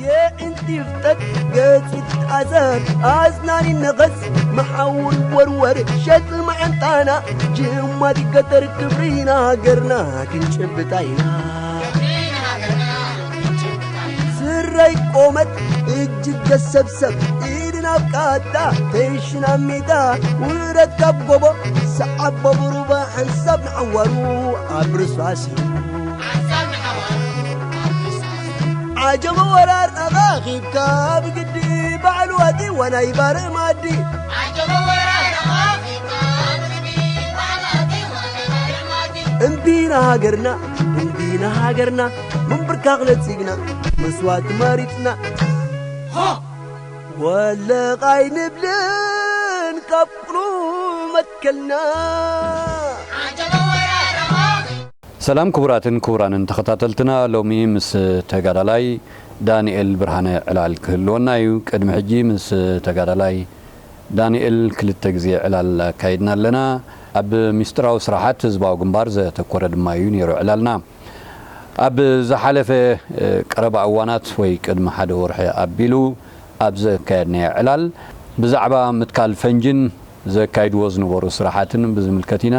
የእንቲ ፍጠት ገጺ ትትኣዘር ኣዝናኒ ነቐጽ መሓውር ወርወር ሸጥ መዓንጣና ጅማት ይገተር ክብሪና ሃገርና ክንጭብጣ ኢና። ስረይ ቆመት እጅግ ገሰብሰብ ኢድን ኣብ ቃታ ተሽና ሚታ ውረድ ካብ ጎቦ ሰዓብ በብሩባ ሓንሳብ ንዓዋሩ ኣብ ርሳሲ ዓጀበ ወራር ኣኻኺብካ ብግዲ ባዕሉ ኣትዋ ናይ ባርዕ ማዲ። እምቢ ንሃገርና፣ እምቢ ንሃገርና፣ ምንብርካኽ ነጺግና፣ መስዋእቲ መሪጽና። ወለቕ ኣይንብልን ካብ ቁሩ መትከልና። ሰላም ክቡራትን ክቡራንን ተኸታተልትና፣ ሎሚ ምስ ተጋዳላይ ዳንኤል ብርሃነ ዕላል ክህልወና እዩ። ቅድሚ ሕጂ ምስ ተጋዳላይ ዳንኤል ክልተ ግዜ ዕላል ኣካይድና ኣለና። ኣብ ሚስጥራዊ ስራሓት ህዝባዊ ግንባር ዘተኮረ ድማ እዩ ነይሩ ዕላልና። ኣብ ዝሓለፈ፣ እ፣ ቀረባ እዋናት ወይ ቅድሚ ሓደ ወርሒ ኣቢሉ ኣብ ዘካየድናዮ ዕላል ብዛዕባ ምትካል ፈንጅን ዘካይድዎ ዝነበሩ ስራሓትን ብዝምልከት ኢና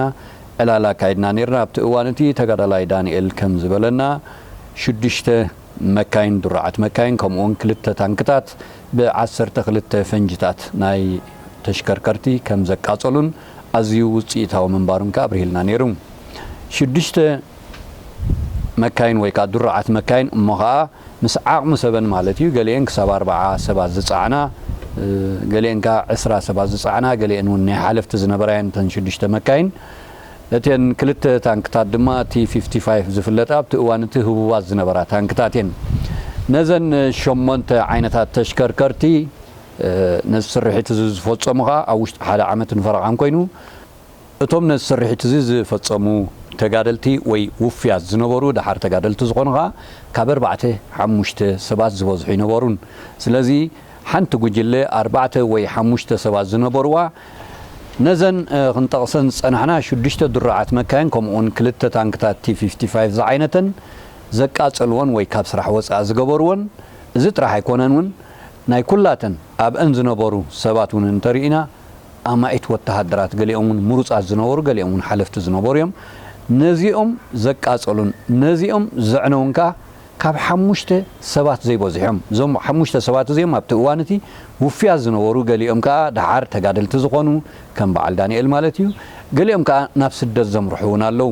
ዕላል ኣካይድና ነይርና። ኣብቲ እዋን እቲ ተጋዳላይ ዳንኤል ከም ዝበለና ሽዱሽተ መካይን፣ ድሩዓት መካይን፣ ከምኡውን ክልተ ታንክታት ብዓሰርተ ክልተ ፈንጅታት ናይ ተሽከርከርቲ ከም ዘቃጸሉን ኣዝዩ ውጽኢታዊ ምንባሩን ከኣ ኣብሪህልና ነይሩ። ሽዱሽተ መካይን ወይ ከኣ ድሩዓት መካይን እሞ ኸኣ ምስ ዓቕሚ ሰበን ማለት እዩ። ገሊአን ክሳብ ኣርብዓ ሰባት ዝጸዓና፣ እ፣ ገሊአን ከኣ ዕስራ ሰባት ዝጸዓና፣ ገሊአን እውን ናይ ሓለፍቲ ዝነበራ እየን እተን ሽዱሽተ መካይን። እተን ክልተ ታንክታት ድማ ቲ ፊፍቲ ፋይቭ ዝፍለጣ ኣብቲ እዋን እቲ ህቡባት ዝነበራ ታንክታት እየን። ነዘን ሸሞንተ ዓይነታት ተሽከርከርቲ፣ እ፣ ነዚ ስርሒት እዚ ዝፈጸሙ ኸኣ ኣብ ውሽጢ ሓደ ዓመትን ፈረቓን ኮይኑ፣ እቶም ነዚ ስርሒት እዚ ዝፈጸሙ ተጋደልቲ ወይ ውፉያት ዝነበሩ፣ ደሓር ተጋደልቲ ዝኾኑ ኸኣ ካብ ኣርባዕተ ሓሙሽተ ሰባት ዝበዝሑ ኣይነበሩን። ስለዚ ሓንቲ ጉጅለ ኣርባዕተ ወይ ሓሙሽተ ሰባት ዝነበርዋ፣ ነዘን፣ እ፣ ክንጠቕሰን ዝጸናሕና ሽዱሽተ ድሩዓት መካይን፣ ከምኡውን ክልተ ታንክታት ቲ ፊፍቲ ፋይቭ ዝዓይነተን ዘቃጸልወን ወይ ካብ ስራሕ ወጻኢ ዝገበርወን፣ እዚ ጥራሕ ኣይኮነን እውን፣ ናይ ኩላተን ኣብአን ዝነበሩ ሰባት እውን እንተርኢና፣ ኣማኢት ወተሃደራት፣ ገሊኦም እውን ምሩጻት ዝነበሩ፣ ገሊኦም እውን ሓለፍቲ ዝነበሩ እዮም። ነዚኦም ዘቃጸሉን ነዚኦም ዘዕነውን ከኣ ካብ ሓሙሽተ ሰባት ዘይበዝሑ እዮም። እዞም ሓሙሽተ ሰባት እዚኦም ኣብቲ እዋን እቲ ውፍያት ዝነበሩ፣ ገሊኦም ከኣ ደሓር ተጋደልቲ ዝኾኑ፣ ከም በዓል ዳንኤል ማለት እዩ። ገሊኦም ከኣ ናብ ስደት ዘምርሑ እውን ኣለዉ።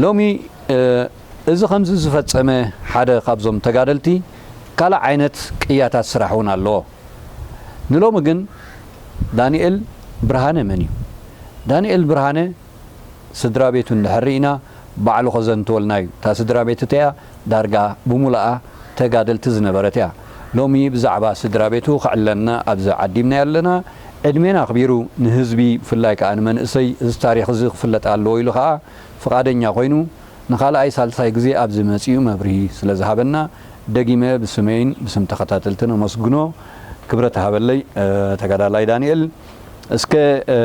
ሎሚ፣ እ፣ እዚ ከምዚ ዝፈጸመ ሓደ ካብዞም ተጋደልቲ ካልእ ዓይነት ቅያታት ስራሕ እውን ኣለዎ። ንሎሚ ግን ዳንኤል ብርሃነ መን እዩ? ዳንኤል ብርሃነ ስድራ ቤቱ እንድሕር ርኢና፣ ባዕሉ ከዘንትወልና እዩ። እታ ስድራ ቤት እቲኣ ዳርጋ ብሙሉኣ ተጋደልቲ ዝነበረት እያ። ሎሚ ብዛዕባ ስድራ ቤቱ ከዕለልና ኣብዚ ዓዲምና ኣለና። ዕድሜና ኣኽቢሩ ንህዝቢ፣ ብፍላይ ከኣ ንመንእሰይ፣ እዚ ታሪኽ እዚ ክፍለጥ ኣለዎ ኢሉ ከኣ ፍቓደኛ ኮይኑ ንኻልኣይ ሳልሳይ ግዜ ኣብዚ መጺኡ መብርሂ ስለ ዝሃበና፣ ደጊመ ብስመይን ብስም ተኸታተልትን ኣመስግኖ። ክብረት ሃበለይ፣ እ፣ ተጋዳላይ ዳንኤል። እስከ፣ እ፣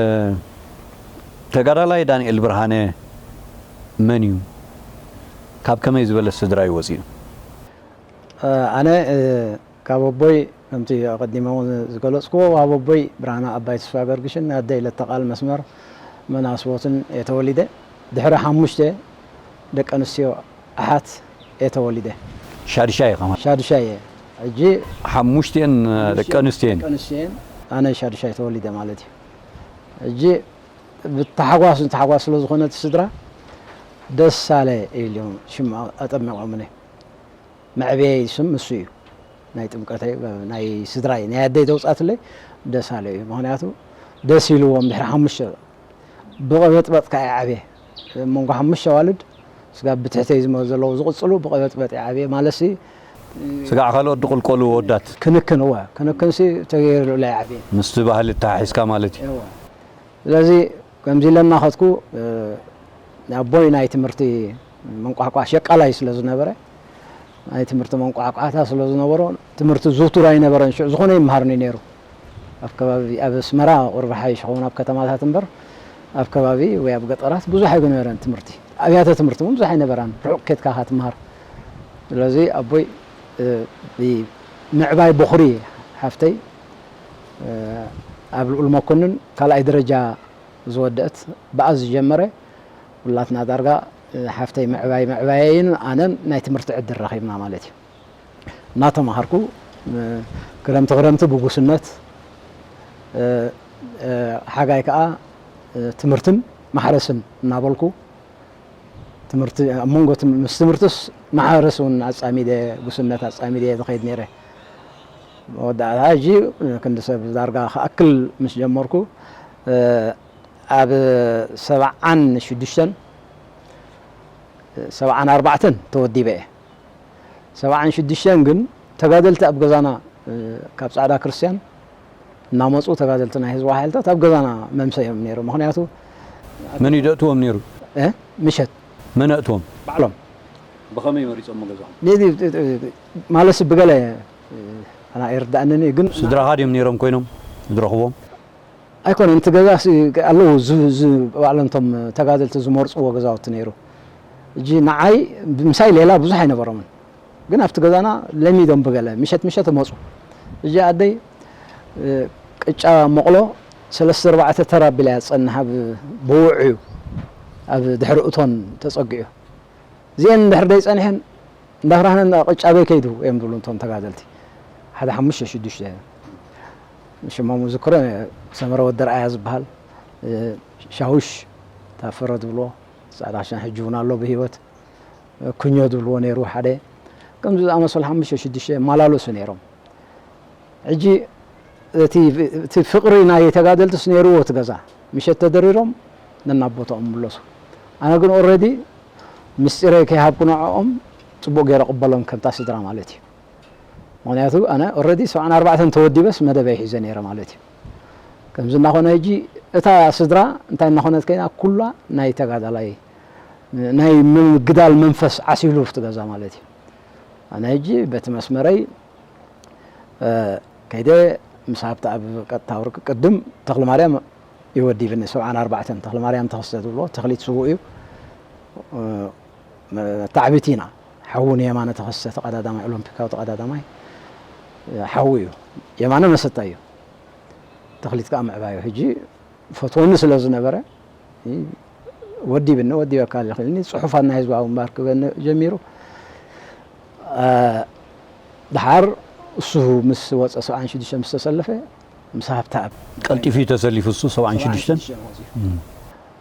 ተጋዳላይ ዳንኤል ብርሃነ መን እዩ? ካብ ከመይ ዝበለ ስድራ እዩ ወጺኡ? እ፣ ኣነ፣ እ፣ ካብ ኣቦይ፣ ከምቲ ኣቐዲመ እውን ዝገለጽክዎ፣ ኣብ ኣቦይ ብርሃነ ኣባይ ተስፋ ገርግሽን ኣደይ ለተቓል መስመር መናስቦትን እየ ተወሊደ። ድሕሪ ሓሙሽተ ደቂ ኣንስትዮ ኣሓት እየ ተወሊደ። ሻድሻይ ኢኻ ማለት? ሻድሻይ እየ። ሕጂ ሓሙሽቲኤን ደቂ ኣንስትዮ እየን? ደቂ ኣንስትዮ እየን። ኣነ ሻድሻይ ተወሊደ ማለት እዩ። ሕጂ ብታሕጓስ ንታሕጓስ ስለ ዝኾነ እቲ ስድራ፣ ደሳለ ኢሎም ሽም ኣጠሚቖምኒ። መዕበየይ ስም ንሱ እዩ። ናይ ጥምቀተይ፣ ናይ ስድራይ፣ ናይ ኣደይ ተውጻትለይ ደሳለ እዩ። ምኽንያቱ ደስ ኢልዎም ድሕሪ ሓሙሽተ ብቐበጥበጥ ከኣ ይዓብየ። መንጎ ሓሙሽተ ኣዋልድ ስጋብ ብትሕተይ ዝመ-፣ ዘለዉ ዝቕጽሉ ብቐበጥበጥ ይዓብየ። ማለትሲ ስጋዕ ካልኦት ድቕልቀሉ ወዳት። ክንክን፣ እወ፣ ክንክንሲ ተገይሩሉ ኣይዓብየን። ምስቲ ባህሊ ተሓሒዝካ ማለት እዩ። እወ። ስለዚ ከምዚ ኢለ እናኸድኩ፣ እ፣ ኣቦይ ናይ ትምህርቲ መንቋሕቋ ሸቃላይ ስለ ዝነበረ፣ ናይ ትምህርቲ መንቋሕቋታ ስለ ዝነበሮ፣ ትምህርቲ ዝውቱር ኣይነበረን። ሽዑ ዝኾነ ይመሃርኒ ነይሩ። ኣብ ከባቢ፣ ኣብ ኣስመራ ቁርቢ ሓይሽ ይኸውን ኣብ ከተማታት እምበር፣ ኣብ ከባቢ ወይ ኣብ ገጠራት ብዙሕ ኣይነበረን ትምህርቲ። ኣብያተ ትምህርቲ እውን ብዙሕ ኣይነበራን፣ ርሑቕ ኬድካ ኢኻ ትመሃር። ስለዚ ኣቦይ፣ እ፣ ብ-፣ ምዕባይ በኹሪ ሓፍተይ፣ እ፣ ኣብ ልኡል መኮንን ካልኣይ ደረጃ ዝወደአት፣ ብኣ ዝጀመረ፣ ኩላትና ዳርጋ፣ እ፣ ሓፍተይ ምዕባይ ምዕባየይን ኣነን ናይ ትምህርቲ ዕድል ረኺብና ማለት እዩ። እናተማሃርኩ፣ እ፣ ክረምቲ ክረምቲ ብጉስነት፣ እ፣ እ፣ ሓጋይ ከኣ፣ እ፣ ትምህርትን ማሕረስን እናበልኩ፣ ትምህርቲ ኣብ መንጎ ትም-፣ ምስ ትምህርትስ ማሕረስ እውን ኣጻሚደ፣ ጉስነት ኣጻሚደ እየ ዝኸይድ ነይረ። መወዳእታ ሕጂ ክንዲ ሰብ ዳርጋ ክኣክል ምስ ጀመርኩ፣ እ፣ ኣብ ሰብዓን ሽዱሽተን፣ ሰብዓን ኣርባዕተን ተወዲበ እየ። ሰብዓን ሽዱሽተን ግን ተጋደልቲ ኣብ ገዛና፣ እ፣ ካብ ጻዕዳ ክርስትያን እናመጹ ተጋደልቲ ናይ ህዝባዊ ሓይልታት ኣብ ገዛና መምሰዮም ነይሩ። ምኽንያቱ መን እዩ ደእትዎም ነይሩ? እ? ምሸት። መን ኣእትዎም? ባዕሎም። ብኸመይ መሪጾም ገዛኹም? ኔዚ፣ እ፣ እ፣ ማለትሲ ብገለ፣ እ፣ ኣና ኣይርዳእንን እዩ፣ ግን ስድራኻ ድዮም ነይሮም ኮይኖም ዝረኽቦም? ኣይኮነን፣ እቲ ገዛ ሲ-፣ ኣለዉ ዝ-፣ ዝ-፣ ባዕሎም እቶም ተጋደልቲ ዝመርጽዎ ገዛውቲ ነይሩ። እጂ ንዓይ፣ ምሳይ ሌላ ብዙሕ ኣይነበሮምን። ግን ኣብቲ ገዛና ለሚዶም ብገለ ምሸት ምሸት እመጹ። እጂ ኣደይ፣ እ፣ ቅጫ መቕሎ ሰለስተ ኣርባዕተ ተራ ኣቢላ እያ ትጸንሕ፣ ኣብ ብውዕ እዩ፣ ኣብ ድሕሪ እቶን ተጸጊዑ። እዚአን እንድሕር ደይጸኒሐን እንዳፍራህነ እንዳ ቅጫ በይ ከይዱ እዮም ዝብሉ እቶም ተጋደልቲ። ሓደ ሓሙሽተ ሽዱሽተ ሽሞም ዝክሮ፣ ሰመረ ወዲ ርኣያ ዝበሃል፣ እ፣ ሻውሽ ታፈረ ዝብልዎ፣ ጻዕዳ ክዳን ሕጂ እውን ኣሎ ብህይወት። ኩኞ ዝብልዎ ነይሩ ሓደ። ከምዚ ዝኣመሰሉ ሓሙሽተ ሽዱሽተ ይመላለሱ ነይሮም። ሕጂ እቲ፣ እቲ ፍቕሪ ናይ ተጋደልትስ ነይርዎ እቲ ገዛ። ምሸት ተደሪሮም ነናብ ቦታኦም ይምለሱ። ኣነ ግን ኦልሬዲ ምስጢረይ ከይሃብኩ ንዕኦም ጽቡቕ ገይረ እቕበሎም ከምታ ስድራ ማለት እዩ። ምኽንያቱ ኣነ ኦልሬዲ ሰብዓን ኣርባዕተን ተወዲበስ መደበይ ሒዘ ነይረ ማለት እዩ። ከምዚ እናኾነ ሕጂ እታ ስድራ እንታይ እናኾነት ከይና ኩላ ናይ ተጋዳላይ ናይ ምግዳል መንፈስ ዓሲሉ ኣብቲ ገዛ ማለት እዩ። ኣነ ሕጂ በቲ መስመረይ፣ እ፣ ከይደ ምስ ሃብተኣብ ቀጥታ ወርቂ ቅድም ተኽለማርያም ይወዲብኒ፣ ሰብዓን ኣርባዕተን ተኽለማርያም ተኸስተ ዝብሎ ተኽሊት ስዉእ እዩ። እ፣ መ-፣ መታዕቢቲ ኢና። ሓዉ ንየማነ ተኸስተ ተቐዳዳማይ፣ ኦሎምፒካዊ ተቐዳዳማይ፣ እ፣ ሓዉ እዩ። የማነ መሰታ እዩ። ተኽሊት ከኣ ምዕባዩ። ሕጂ ፈትወኒ ስለ ዝነበረ፣ እ፣ ወዲብኒ፣ ወዲበካ ኢልኒ። ጽሑፋት ናይ ህዝባዊ ግንባር ክበኒ ጀሚሩ። እ፣ ደሓር እሱ ምስ ወጸ፣ ሰብዓን ሽዱሽተ ምስ ተሰለፈ፣ ምስ ሃብተኣብ ቀልጢፉ እዩ ተሰሊፉ እሱ፣ ሰብዓን ሽዱሽተን? ሰብዓን ሽዱሽተን ወጺኡ። እም።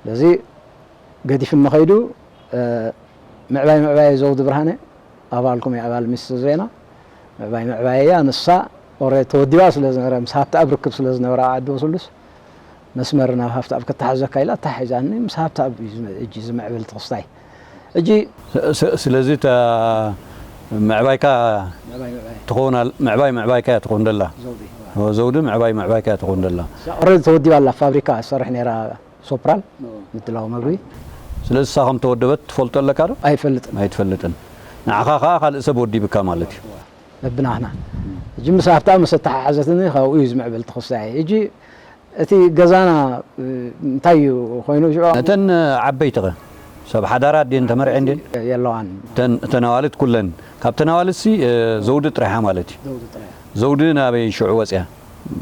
ስለዚ ገዲፍኒ ኸይዱ፣ እ፣ ምዕባይ ምዕባየ ዘውዲ ብርሃነ፣ ኣባልኩም እየ፣ ኣባል ሚኒስትሪ ዜና። ምዕባይ ምዕባየ እያ፣ ንሳ ኦሬ ተወዲባ ስለ ዝነበረ፣ ምስ ሃብተኣብ ርክብ ስለ ዝነበራ ኣብ ዓዲ ወስሉስ፣ መስመር ናብ ሃብተኣብ ክተሓዘካ ኢላ ተታሒዛኒ፣ ምስ ሃብተኣብ እዩ ዝመ-፣ እጂ ዝምዕብል ትኽስታይ። እጂ ስ-፣ ስ-፣ ስለዚ እታ ምዕባይካ ምዕባይ ምዕባይ። ትኸውን ኣል-፣ ምዕባይ ምዕባይካ እያ ትኸውን ደላ። ዘውዲ፣ እዋ። ኦ፣ ዘውዲ ምዕባይ ምዕባይካ እያ ትኸውን ደላ። እዛ ኦሬዲ ተወዲባ ኣላ፣ ፋብሪካ ትሰርሕ ነይራ። ሶፕራል ኦ። ምድላው መግቢ። ስለዚ ንሳ ከም ተወደበት ትፈልጦ ኣለካ ዶ? ኣይፈልጥን። ኣይትፈልጥን። ንዓኻ ኸኣ ካልእ ሰብ ወዲብካ ማለት እዩ። በብናህና። ሕጂ ምስ ሃብታ ምስ ኣተሓሓዘትኒ ካብኡ እዩ ዝምዕብል ትኽስታይ። ሕጂ እቲ ገዛና፣ እ፣ እንታይ እዩ ኮይኑ ሽዑ? እተን ዓበይቲ ኸ? ሰብ ሓዳራ ድየን ተመርዐን ድየን? የለዋን። እተን፣ እተን ኣዋልድ ኩለን። ካብተን ኣዋልድሲ፣ እ፣ ዘውዲ ጥራሓ ማለት እዩ። ዘውዲ ጥራይ። ዘውዲ ናበይ ሽዑ ወፅያ?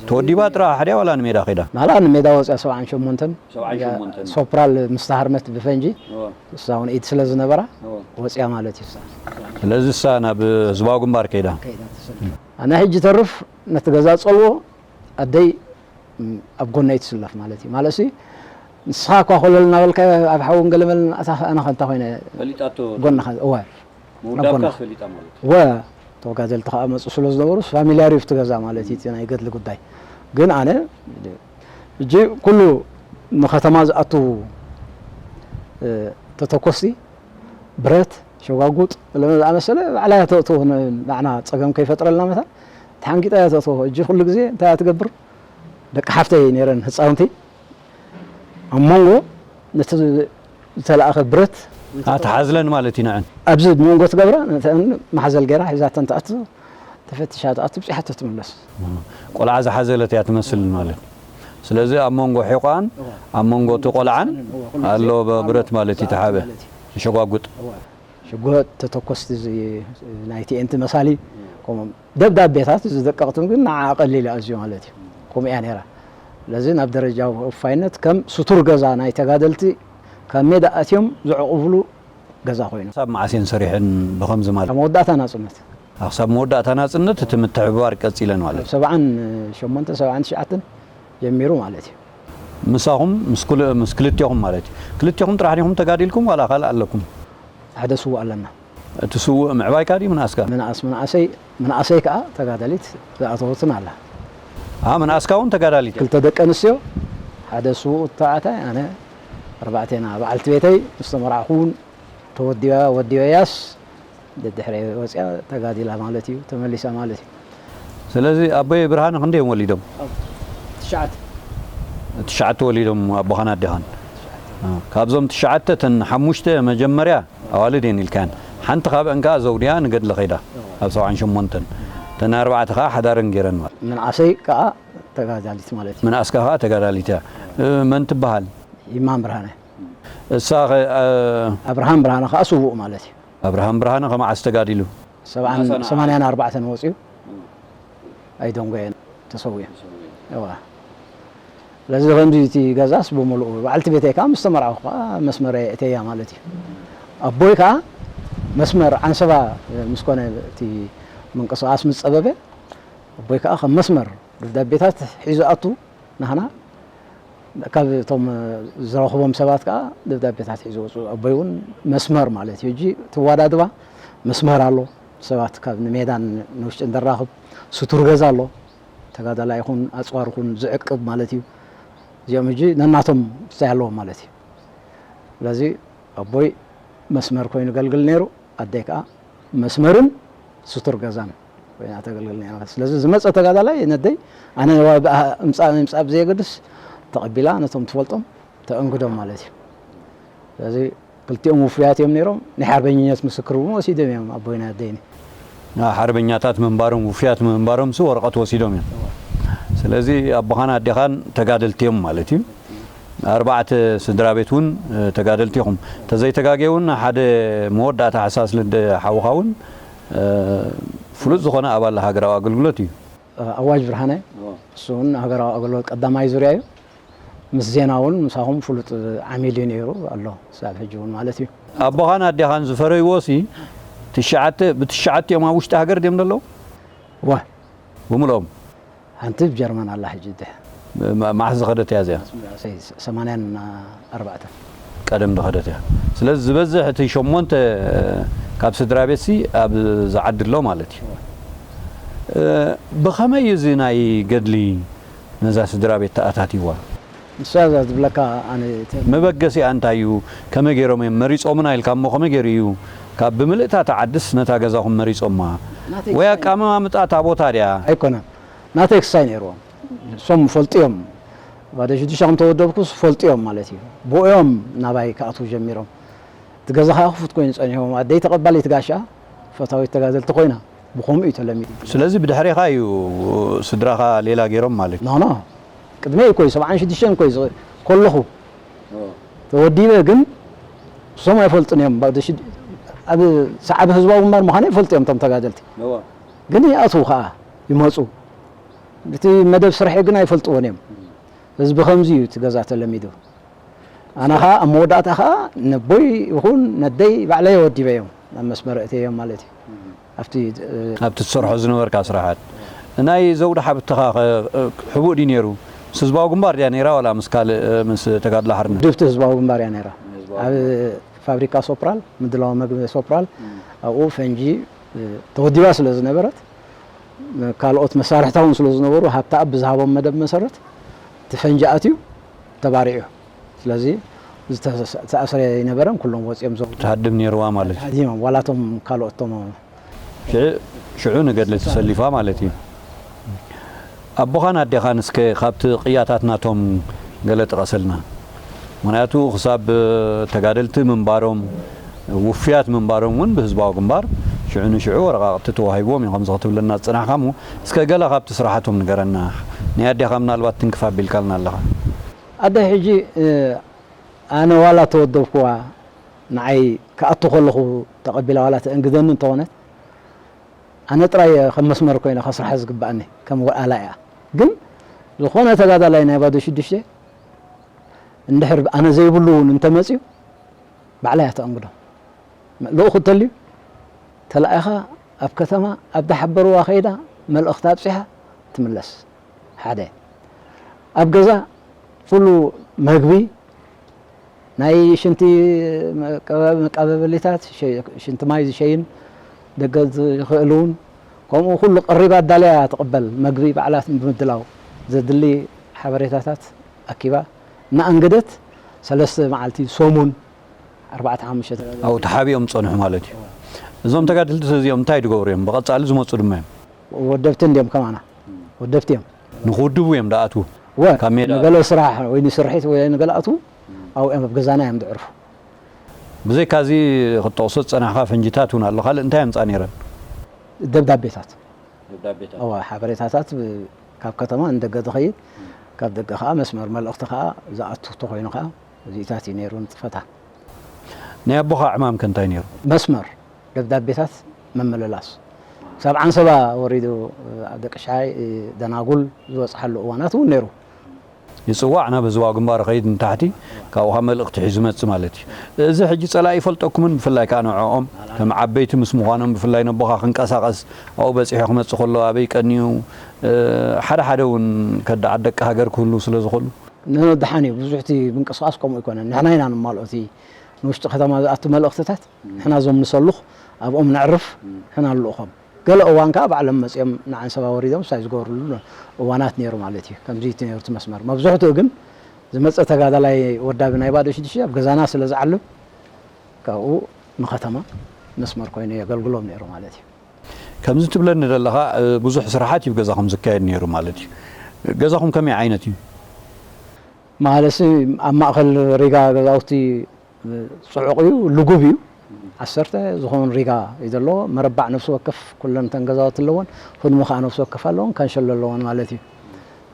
ተወዲባ ጥራሕ ሓዲኣ ዋላ ንሜዳ ኸይዳ? ናላ ንሜዳ ወፅያ ሰብዓን ሸሞንተን። ሰብዓን ሸሞንተን። ሶፕራል ምስ ተሃርመት ብፈንጂ፣ እወ። እሳ እውን ኢድ ስለ ዝነበራ፣ እወ። ወፅያ ማለት እዩ እሳ። ስለዚ እሳ ናብ ህዝባዊ ግንባር ከይዳ? ከይዳ ተሰሊፋ። ኣነ ሕጂ ተርፍ ነቲ ገዛ ጸልዎ ኣደይ፣ ም፣ ኣብ ጎነይ ትስለፍ ማለት እዩ። ማለትሲ ንስኻ እኳ ኮለል እናበልካ ኣብ ሓውን ገለመልን ኣታ ኣነ ኸ እንታይ ኮይነ ፈሊጣቶ ጎንኻ፣ እወ። ኣብ መውዳብካ ጎንኻ። ፈሊጣ ማለት እዩ። እወ፣ ተወጋደልቲ ኸኣ መጹ ስለ ዝነበሩ ፋሚልያር እዩ ኣብቲ ገዛ ማለት እዩ፣ እቲ ናይ ገድሊ ጉዳይ። ግን ኣነ ሕጂ ኩሉ ንኸተማ ዝኣቱ፣ እ፣ ተተኮስቲ፣ ብረት፣ ሸጓጉጥ፣ ለመ-፣ ዝኣመሰለ ባዕላ እያ ተእትዎ፣ ን-፣ ንዓና ጸገም ከይፈጥረልና መታን ተሓንጊጣ እያ ተእትዎ። ሕጂ ኩሉ ግዜ እንታይ እያ ትገብር? ደቂ ሓፍተይ ነይረን ህጻውንቲ፣ ኣብ መንጎ ነቲ ዝተለኣኸ ብረት ኣትሓዝለን ማለት እዩ። ንዐን ኣብዚ መንጎ ትገብራ፣ ነተን ማሕዘል ገይራ ሒዛተን ትኣቱ፣ ተፈቲሻ ትኣቱ፣ ብፅሓቶ ትምለስ። ቆልዓ ዝሓዘለት እያ ትመስል ማለት እዩ። ስለዚ ኣብ መንጎ ሒቋን ኣብ መንጎ እቲ ቆልዓን ኣሎ ብረት ማለት እዩ። ተሓበ ሸጓጉጥ ሽጉጥ ተተኮስቲ እዚ ናይ ቲኤንቲ መሳሊ፣ ከምኡ ደብዳቤታት እዚ ደቀቕትን ግን ንዓ ቀሊል ኣዝዩ ማለት እዩ። ከምኡ እያ ነይራ። ስለዚ ናብ ደረጃ ወፋይነት ከም ስቱር ገዛ ናይ ተጋደልቲ ካብ ሜዳ ኣትዮም ዘዕቑብሉ ገዛ ኮይኑ። ክሳብ መዓስ እየን ሰሪሐን ብኸምዚ ማለት? ኣብ መወዳእታ ናጽነት። ክሳብ መወዳእታ ናጽነት እቲ ምትሕብባር ቀጺለን ማለት እዩ። ሰብዓን ሸሞንተ ሰብዓን ትሽዓተን ጀሚሩ ማለት እዩ። ምሳኹም ምስ ኩል- ምስ ክልቴኹም ማለት እዩ። ክልቴኹም ጥራሕ ዲኹም ተጋዲልኩም ዋላ ካልእ ኣለኩም? ሓደ ስዉእ ኣለና። እቲ ስዉእ ምዕባይካ ድዩ ምንኣስካ? ምንኣስ ምንኣሰይ ምንኣሰይ ከኣ ተጋዳሊት ዝኣተወትን ኣላ። ኣ ምንኣስካ እውን ተጋዳሊት እያ። ክልተ ደቂ ኣንስትዮ፣ ሓደ ስዉእ ተባዕታይ፣ ኣነ ኣርባዕቴና። በዓልቲ ቤተይ ምስ ተመርዓኹ እውን ተወዲባ ወዲበያስ ደድሕረይ ወፂኣ ተጋዲላ ማለት እዩ፣ ተመሊሳ ማለት እዩ። ስለዚ ኣቦይ ብርሃነ ክንደይ እዮም ወሊዶም? ትሽዓተ። ትሽዓተ ወሊዶም ኣቦኻን ኣዴኻን። እ፣ ካብዞም ትሽዓተ እተን ሓሙሽተ መጀመርያ ኣዋልድ እየን ኢልካየን። ሓንቲ ካብአን ከኣ ዘውድያ ንገድሊ ከይዳ ኣብ ሰብዓን ሸሞንተን። እተን ኣርባዕተ ከኣ ሓዳረን ገይረን ማለት። ምንኣሰይ ከኣ ተጋዳሊት ማለት እዩ። ምንኣስካ ከኣ ተጋዳሊት እያ። እ፣ መን ትበሃል? ይማም ብርሃነ። እሳ ኸ፣ እ፣ ኣብርሃም ብርሃነ ከኣ ስዉእ ማለት እዩ። ኣብርሃም ብርሃነ ከመዓስ ተጋዲሉ? ሰብዓን ሰማንያን ኣርባዕተን ወፂኡ ኣይደንጎየን ተሰዊኡ። እዋ ስለዚ ከምዚ እቲ ገዛስ ብምሉኡ በዓልቲ ቤተይ ከዓ ምስ ተመርዓኹ ከዓ መስመር እተያ ማለት እዩ። ኣቦይ ከዓ መስመር ዓንሰባ ምስ ኮነ እቲ ምንቅስቃስ ምስ ፀበበ ኣቦይ ከዓ ከም መስመር ደብዳቤታት ሒዙ ኣቱ ናህና ካብ እቶም ዝረኽቦም ሰባት ከዓ ደብዳቤታት ሒዙ ወፁ። ኣቦይ እውን መስመር ማለት እዩ። ሕጂ ትዋዳድባ መስመር ኣሎ። ሰባት ካብ ንሜዳን ንውሽጥን ደራኽብ ስቱር ገዛ ኣሎ። ተጋዳላይ ይኹን ኣፅዋር ይኹን ዝዕቅብ ማለት እዩ። እዚኦም ሕጂ ነናቶም ስታይ ኣለዎም ማለት እዩ። ስለዚ ኣቦይ መስመር ኮይኑ ገልግል ነይሩ። ኣደይ ከዓ መስመርን ስቱር ገዛን ኮይና ተገልግል ነይራ። ስለዚ ዝመፀ ተጋዳላይ ነደይ ኣነ እምፃእ ምምፃእ ብዘየገድስ ተቐቢላ ነቶም ትፈልጦም ተእንግዶም ማለት እዩ። ስለዚ ክልቲኦም ውፉያት እዮም ነይሮም። ናይ ሓርበኝነት ምስክር እውን ወሲዶም እዮም ኣቦይን ኣደይን። ሓርበኛታት ምንባሮም ውፉያት ምንባሮም ሲ ወረቐት ወሲዶም እዮም። ስለዚ ኣቦኻን ኣዴኻን ተጋደልቲ እዮም ማለት እዩ። ኣርባዕተ ስድራ ቤት እውን ተጋደልቲ ኢኹም። ተዘይተጋጌ እውን ሓደ መወዳእታ ሕሳስ ልደ ሓውኻ እውን ፍሉጥ ዝኾነ ኣባል ሃገራዊ ኣገልግሎት እዩ። ኣዋጅ ብርሃነ እሱ እውን ሃገራዊ ኣገልግሎት ቀዳማይ ዙርያ እዩ። ምስ ዜና እውን ምሳኹም ፍሉጥ ዓሚል እዩ ነይሩ ኣሎ ክሳብ ሕጂ እውን ማለት እዩ። ኣቦኻን ኣዴኻን ዝፈረይዎ ሲ ትሽዓተ ብትሽዓተ እዮም ኣብ ውሽጢ ሃገር ድዮም ዘለዉ? ዋ ብምልኦም ሓንቲ ብጀርመን ኣላ ሕጂ ድሕ መዓስ ዝኸደት እያ እዚኣ? ሰማንያን ኣርባዕተን ቀደም ዝኸደት እያ። ስለዚ ዝበዝሕ እቲ ሸሞንተ ካብ ስድራ ቤት ሲ ኣብ ዝዓዲ ኣሎ ማለት እዩ። ብኸመይ እዩ እዚ ናይ ገድሊ ነዛ ስድራ ቤት ተኣታቲዋ? ንሳ እዛ ዝብለካ ኣነ እቲ መበገሲኣ እንታይ እዩ? ከመይ ገይሮም እዮም መሪጾምና ኢልካ እሞ ከመይ ገይሩ እዩ ካብ ብምልእታ እታ ዓድስ ነታ ገዛኹም መሪጾማ? ናተይ ወይ ክሳይ ኣቀማምጣ እታ ቦታ ድያ? ኣይኮነን። ናተይ ክሳይ ነይርዎም። እሶም ፈልጥዮም። ባዶ ሽዱሽተ ከም ተወደብኩስ ፈልጥዮም ማለት እዩ። ብኦም ናባይ ክኣትዉ ጀሚሮም። እቲ ገዛ ከዓ ክፉት ኮይኑ ጸኒሑ። ኣደይ ተቐባሊት ጋሻ ፈታዊት ተጋደልቲ ኮይና። ብኸምኡ እዩ ተለሚዱ። ስለዚ ብድሕሬኻ እዩ ስድራኻ ሌላ ገይሮም ማለት እዩ። ኖ ኖ ቅድመይ እኮ እዩ ሰብዓን ሽዱሽተን እኮ እዩ ከለኹ ተወዲበ ግን እሶም ኣይፈልጡን እዮም። ኣብ ሰዓብ ህዝባዊ ግንባር ምዃነ ይፈልጡ እዮም እቶም ተጋደልቲ። ግን ይኣትዉ ከዓ ይመፁ። እቲ መደብ ስርሐ ግን ኣይፈልጥዎን እዮም። እዚ ብኸምዚ እዩ እቲ ገዛ ተለሚዱ። ኣነ ኸዓ ኣብ መወዳእታ ኸዓ ነቦይ ይኹን ነደይ ባዕለይ ወዲበዮም ናብ መስመር እተዮም ማለት እዩ። ኣብቲ ኣብቲ ትሰርሖ ዝነበርካ ስራሓት ናይ ዘውዲ ሓብትኻ ኸ ሕቡእ ድዩ ነይሩ? ምስ ህዝባዊ ግንባር ድያ ነይራ ዋላ ምስ ካልእ ምስ ተጋድሎ ሓርነት? ውድብቲ ህዝባዊ ግንባር እያ ነይራ። ኣብ ፋብሪካ ሶፕራል ምድላው መግቢ ሶፕራል ኣብኡ ፈንጂ ተወዲባ ስለ ዝነበረት ካልኦት መሳርሕታ እውን ስለ ዝነበሩ ሃብተኣብ ብዝሃቦም መደብ መሰረት እቲ ፈንጂ ኣትዩ ተባሪዑ። ስለዚ ዝተኣስረ ኣይነበረን፣ ኩሎም ወፂኦም ዞም ትሃድም ነይርዋ ማለት እዩ። ሃዲሞም ዋላ እቶም ካልኦት እቶም ሽዑ ሽዑ ንገድሊ ተሰሊፋ ማለት እዩ። ኣቦኻን ኣዴኻን እስከ ካብቲ ቅያታት ናቶም ገለ ጥቐሰልና። ምኽንያቱ ክሳብ ተጋደልቲ ምንባሮም፣ ውፉያት ምንባሮም እውን ብህዝባዊ ግንባር ሽዑ ንሽዑ ወረቓቕቲ ተዋሂብዎም እዩ ከምዚ ክትብለና ዝጽናሕካ እሞ፣ እስከ ገለ ካብቲ ስራሓቶም ንገረና። ናይ ኣዴኻ ምናልባት ትንክፍ ኣቢልካልና ኣለኻ። ኣደ ሕጂ፣ እ፣ ኣነ ዋላ ተወደብኩዋ፣ ንዓይ ክኣቱ ከለኹ ተቐቢላ ዋላ ተእንግደኒ እንተኾነት፣ ኣነ ጥራይ እየ ከም መስመር ኮይነ ከስርሓ ዝግብኣኒ፣ ከም ወልኣላ እያ። ግን ዝኾነ ተጋዳላይ ናይ ባዶ ሽዱሽተ እንድሕር ኣነ ዘይብሉ እውን እንተመፅዩ፣ ባዕላ እያ ተኣንግዶ። ልኡኹ እንተልዩ፣ ተላኢኻ ኣብ ከተማ ኣብ ዝሓበርዋ ከይዳ መልእኽቲ ኣብፂሓ ትምለስ። ሓደ። ኣብ ገዛ ኩሉ መግቢ፣ ናይ ሽንቲ መቀበ-፣ መቀባበሊታት፣ ሸ-፣ ሽንቲ ማይ ዝሸይን ደገ ዝኽእል እውን፣ ከምኡ ኩሉ ቀሪባ ኣዳልያ ትቕበል። መግቢ ባዕላ ብምድላው፣ ዘድሊ ሓበሬታታት ኣኪባ እናኣንገደት ሰለስተ መዓልቲ፣ ሰሙን፣ ኣርባዕተ ሓሙሽተ ተጋደልቲ ኣብኡ ተሓቢኦም ዝጸንሑ ማለት እዩ። እዞም ተጋደልቲ እዚኦም እንታይ ዝገብሩ እዮም? ብቐጻሊ ዝመጹ ድማ እዮም። ወደብቲ እንዲዮም ከማና። ወደብቲ እዮም። ንኽውድቡ እዮም ዝኣትዉ? ወ-፣ ካብ ሜዳ ንገለ ስራሕ ወይ ንስርሒት ወይ ንገለ ኣትዉ፣ ኣብኡ እዮም ኣብ ገዛና እዮም ዘዕርፉ። ብዘይካዚ ክትጠቕሶ ዝጸናሕካ ፈንጂታት እውን ኣሎ። ካልእ እንታይ የምጽኣ ነይረን? ደብዳቤታት። ደብዳቤታት። እወ፣ ሓበሬታታት ብ-፣ ካብ ከተማ ንደገ ዝኸይድ፣ ካብ ደገ ከኣ መስመር መልእኽቲ ከኣ ዝኣቱ እንተኾይኑ ከኣ እዚታት እዩ ነይሩ ንጥፈታ። ናይ ኣቦኻ ዕማም ከ እንታይ ነይሩ? መስመር ደብዳቤታት ምምልላስ። ክሳብ ዓንሰባ ወሪዱ፣ ኣብ ደቂ ሽሓይ፣ ደናጉል ዝበጽሓሉ እዋናት እውን ነይሩ። ይጽዋዕ፣ ናብ ህዝባዊ ግንባር ይኸይድ ንታሕቲ፣ ካብኡ ኸኣ መልእኽቲ ሒዙ ይመጽእ ማለት እዩ። እዚ ሕጂ ጸላኢ ይፈልጠኩምን ብፍላይ ከኣ ንዕኦም ከም ዓበይቲ ምስ ምዃኖም፣ ብፍላይ ነቦኻ ክንቀሳቐስ፣ ኣብኡ በጺሑ ክመጽእ ከሎ ኣበይ ቀንዩ፣ እ፣ ሓደ ሓደ እውን ከዳዓት ደቂ ሃገር ክህልዉ ስለ ዝኽእሉ። ንደሓን እዩ፣ ብዙሕ እቲ ምንቅስቓስ ከምኡ ኣይኮነን። ንሕና ኢና ንማልኦ እቲ ንውሽጢ ከተማ ዝኣቱ መልእኽትታት፣ ንሕና እዞም ንሰሉኽ ኣብኦም ነዕርፍ፣ ንሕና ንልእኾም። ገለ እዋን ከኣ ባዕሎም መጺኦም ንዓንሰባ ወሪዶም ሳይ ዝገብርሉ እዋናት ነይሩ ማለት እዩ። ከምዚ እቲ ነይሩ እቲ መስመር። መብዝሕትኡ ግን ዝመጸ ተጋዳላይ ወዳቢ ናይ ባዶ ሽዱሽተ ኣብ ገዛና ስለ ዝዓልብ፣ ካብኡ ንኸተማ መስመር ኮይኑ የገልግሎም ነይሩ ማለት እዩ። ከምዚ ትብለኒ ዘለኻ፣ እ፣ ብዙሕ ስራሓት እዩ ገዛኹም ዝካየድ ነይሩ ማለት እዩ። ገዛኹም ከመይ ዓይነት እዩ? ማለትሲ ኣብ ማእከል ሪጋ ገዛውቲ ጽዑቕ እዩ፣ ልጉብ እዩ። ዓሰርተ ዝኾኑ ሪጋ እዩ ዘለዎ። መረባዕ ነፍሲ ወከፍ ኩለን እተን ገዛውቲ ኣለወን። ህድሞ ከኣ ነፍሲ ወከፍ ኣለወን፣ ካንሸሎ ኣለወን ማለት እዩ።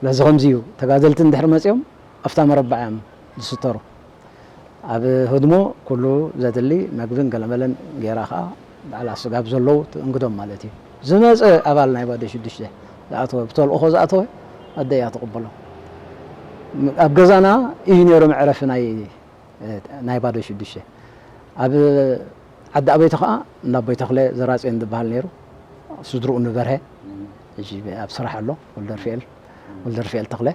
ስለዚ ከምዚ እዩ፣ ተጋደልቲ እንድሕር መጺኦም ኣብታ መረባዕ እዮም ዝስተሩ። ኣብ ህድሞ ኩሉ ዘድሊ መግብን ገለመለን ጌራ ከኣ ባዕላ ስጋብ ዘለዉ ትእንግዶም ማለት እዩ። ዝመጸ ኣባል ናይ ባዶ ሽዱሽተ ዝኣተወ፣ ብተልእኾ ዝኣተወ ኣደ እያ ትቕበሎ። ኣብ ገዛና እዩ ነይሩ መዕረፊ ናይ፣ ናይ ባዶ ሽዱሽተ። ኣብ ዓዲ ኣበይቲ ከኣ እንዳ ኣቦይ ተኽለ ዘራጽዮን ዝበሃል ነይሩ። ስድርኡ ንበርሀ፣ ሕጂ ኣብ ስራሕ ኣሎ፣ ወልደርፍኤል፣ ወልደርፍኤል ተኽለ።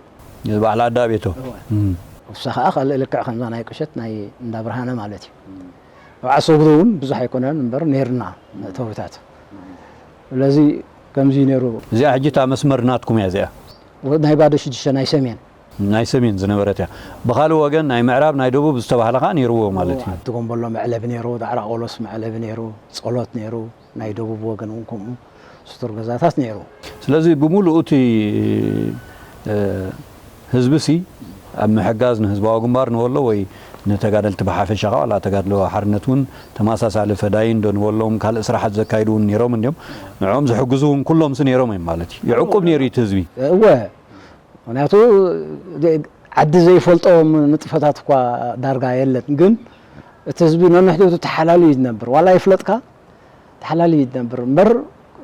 እዚ በዓል ዓዲ ኣቤቶ። እወ። እም። እሳ ከኣ ካልእ ልክዕ ከምዛ ናይ ቁሸት ናይ እንዳ ብርሃነ ማለት እዩ። ኣብ ዓሰብቱ እውን ብዙሕ ኣይኮነን እምበር ነይርና መእተዊታት። ስለዚ ከምዚ እዩ ነይሩ። እዚኣ ሕጂ እታ መስመር ናትኩም እያ እዚኣ? ወ-፣ ናይ ባዶ ሽዱሽተ ናይ ሰሜን። ናይ ሰሜን ዝነበረት እያ። ብኻልእ ወገን ናይ ምዕራብ ናይ ደቡብ ዝተባህለ ከኣ ነይርዎ ማለት እዩ። ዓዲ ጎምበሎ መዕለቢ ነይሩ፣ ዳዕሮ ኣውሎስ መዕለቢ ነይሩ፣ ጸሎት ነይሩ፣ ናይ ደቡብ ወገን እውን ከምኡ ስቱር ገዛታት ነይሩ። ስለዚ ብምሉኡ እቲ፣ እ፣ ህዝቢ ሲ ኣብ ምሕጋዝ ንህዝባዊ ግንባር ንበሎ ወይ ንተጋደልቲ ብሓፈሻ ከኣ ዋላ ተጋድሎ ሓርነት እውን ተመሳሳሊ ፈዳይን ዶ ንበሎም ካልእ ስራሓት ዘካይዱ እውን ነይሮም እንዲዮም። ንዕኦም ዝሕግዙ እውን ኩሎም ሲ ነይሮም እዮም ማለት እዩ። ይዕቁብ ነይሩ እቲ ህዝቢ። እወ፣ ምኽንያቱ ዓዲ ዘይፈልጦ ንጥፈታት እኳ ዳርጋ የለን። ግን እቲ ህዝቢ ነንሕድሕዱ ተሓላልዩ እዩ ዝነብር። ዋላ ይፍለጥካ፣ ተሓላልዩ እዩ ዝነብር እምበር፣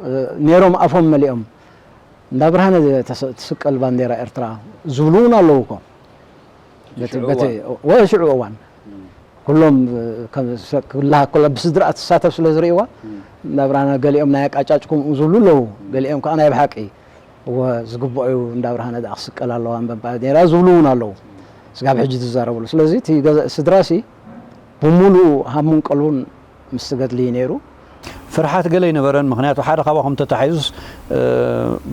እ፣ ነይሮም ኣፎም መሊኦም፣ "እንዳ ብርሃነ ተስ-፣ ትስቀል ባንዴራ ኤርትራ" ዝብሉ እውን ኣለዉ እኮ። በቲ፣ ሽዑ በቲ፣ እዋን። ወ-፣ ሽዑ እዋን። እም። ኩሎም፣ እ፣ ከም ሰ-፣ ክልሃ-፣ ኩላ ብስድራ ትሳተፍ ስለ ዝርእይዋ፣ እም። "እንዳ ብርሃነ ገሊኦም ናይ ኣቃጫጭ ከምኡ" ዝብሉ ኣለዉ። እም። ገሊኦም ከኣ ናይ ብሓቂ፣ "እወ፣ ዝግብኦ እዩ፣ እንዳ ብርሃነ ደኣ ክስቀል ኣለዋ እምበባ ኔራ" ዝብሉ እውን ኣለዉ። ስጋብ ሕጂ ዝዛረብሉ። ስለዚ እቲ ገዛ-፣ ስድራሲ ብምሉኡ ሃሙን ቀልቡን ምስ ገድሊ እዩ ነይሩ። ፍርሓት ገለ ኣይነበረን፣ ምኽንያቱ ሓደ ካባኹም ተታሒዙስ፣ እ፣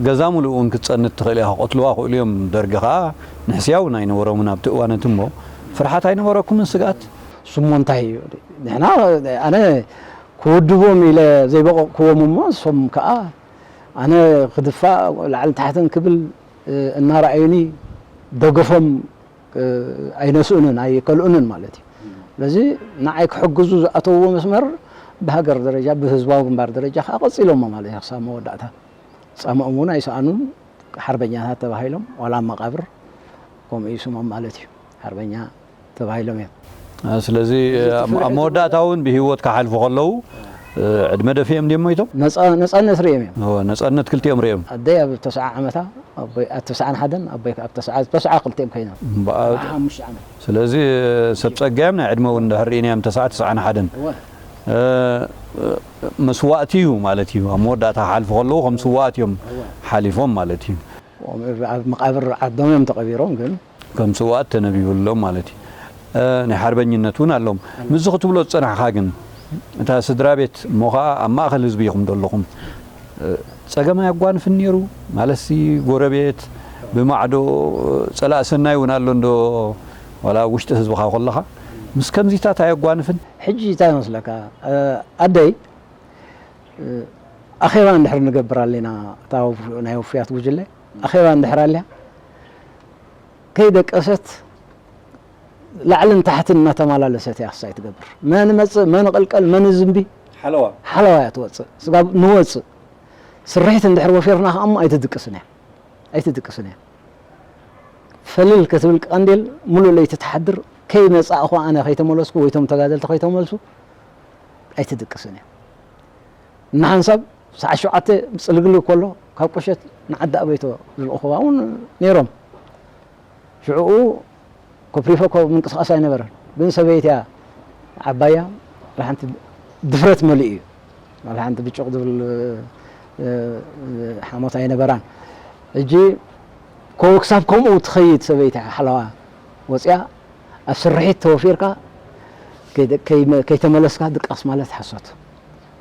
ገዛ ሙሉእ እውን ክትጸንት ትኽእል ኢኻ፣ ክቐትልዋ ክእሉ እዮም። ደርጊ ኸኣ ንሕስያ እውን ኣይነበሮምን ኣብቲ እዋን እቲ። እሞ ፍርሓት ኣይነበረኩምን ስግኣት? እሱሞ እንታይ እዩ? ንሕና፣ ኣነ ክውድቦም ኢለ ዘይበቐቕክዎም እሞ፣ እሶም ከኣ ኣነ ክድፋእ ላዕልን ታሕትን ክብል፣ እ፣ እናረኣዩኒ ደገፎም ኣይነስእኑን ኣይከልኡንን ማለት እዩ። ስለዚ ንዓይ ክሕግዙ ዝኣተውዎ መስመር ብሃገር ደረጃ ብህዝባዊ ግንባር ደረጃ ከዓ ቀፂሎሞ ማለት እዩ። ክሳብ መወዳእታ ፃምኦም እውን ኣይሰኣኑን። ሓርበኛታት ተባሂሎም ዋላ ኣብ መቃብር ከምኡ እዩ ስሞም ማለት እዩ። ሓርበኛ ተባሂሎም እዮም። ስለዚ ኣብ መወዳእታ እውን ብህይወት ክሓልፉ ከለዉ ዕድመ ደፊኦም ድዮም ሞይቶም? ነፃነት ርኦም እዮም። ነፃነት ክልቲኦም ርኦም። ኣደይ ኣብ ተስዓ ዓመታ ኣብ ተስዓን ሓደን ኣቦይ ኣብ ተስዓ ክልቲኦም ኮይኖም ሓሙሽተ ዓመት። ስለዚ ሰብ ፀጋ እዮም። ናይ ዕድመ እውን ድሕር ርኢናዮም ተስዓ ተስዓን ሓደን መስዋእቲ እዩ ማለት እዩ። ኣብ መወዳእታ ክሓልፉ ከለዉ ከም ስዋእት እዮም ሓሊፎም ማለት እዩ። ኣብ መቃብር ዓዶም እዮም ተቐቢሮም ግን ከም ስዋእት ተነቢብሎም ማለት እዩ። ናይ ሓርበኝነት እውን ኣለዎም። ምስዚ ክትብሎ ዝፀናሕኻ ግን እታ ስድራ ቤት እሞ ከዓ ኣብ ማእኸል ህዝቢ ኢኹም ዘለኹም። ፀገም ኣየጓንፍን ነይሩ ማለትሲ ጎረቤት ብማዕዶ ፀላእ ሰናይ እውን ኣሎ እንዶ ዋላ ኣብ ውሽጢ ህዝብኻ ከለኻ ምስ ከምዚታት ኣየጓንፍን? ሕጂ እንታይ ይመስለካ ኣደይ ኣኼባ እንድሕር ንገብር ኣለና እታ ናይ ውፉያት ጉጅለ ኣኼባ እንድሕር ኣልያ ከይደቀሰት ላዕልን ታሕትን እናተመላለሰት እያ ክሳይ ትገብር። መን መፅእ፣ መን ቅልቀል፣ መን ዝንቢ ሓለዋ ሓለዋ እያ ትወፅእ። ስጋብ ንወፅእ ስርሒት እንድሕር ወፊርና ከኣሞ ኣይትድቅስን እያ። ኣይትድቅስን እያ። ፈልል ክትብል ቀንዴል ሙሉእ ለይቲ ትሓድር። ከይመፃእኹ ኣነ ከይተመለስኩ ወይ ቶም ተጋደልቲ ከይተመልሱ ኣይትድቅስን እያ። ንሓንሳብ ሰዓት ሸውዓተ ምፅልግልግ ከሎ ካብ ቁሸት ንዓዲ ኣበይቶ ዝልእኽዋ እውን ነይሮም። ሽዕኡ ኮፕሪፎ ኮ ምንቅስቃስ ኣይነበረን። ግን ሰበይቲ እያ ዓባያ ሓንቲ ድፍረት መሊኡ እዩ። ሓንቲ ብጭቕ ዝብል ሓሞት ኣይነበራን። ሕጂ ኮ ክሳብ ከምኡ ትኸይድ ሰበይቲ ሓለዋ ወፅያ ኣብ ስርሒት ተወፊርካ ከይተመለስካ ድቃስ ማለት ሓሶት።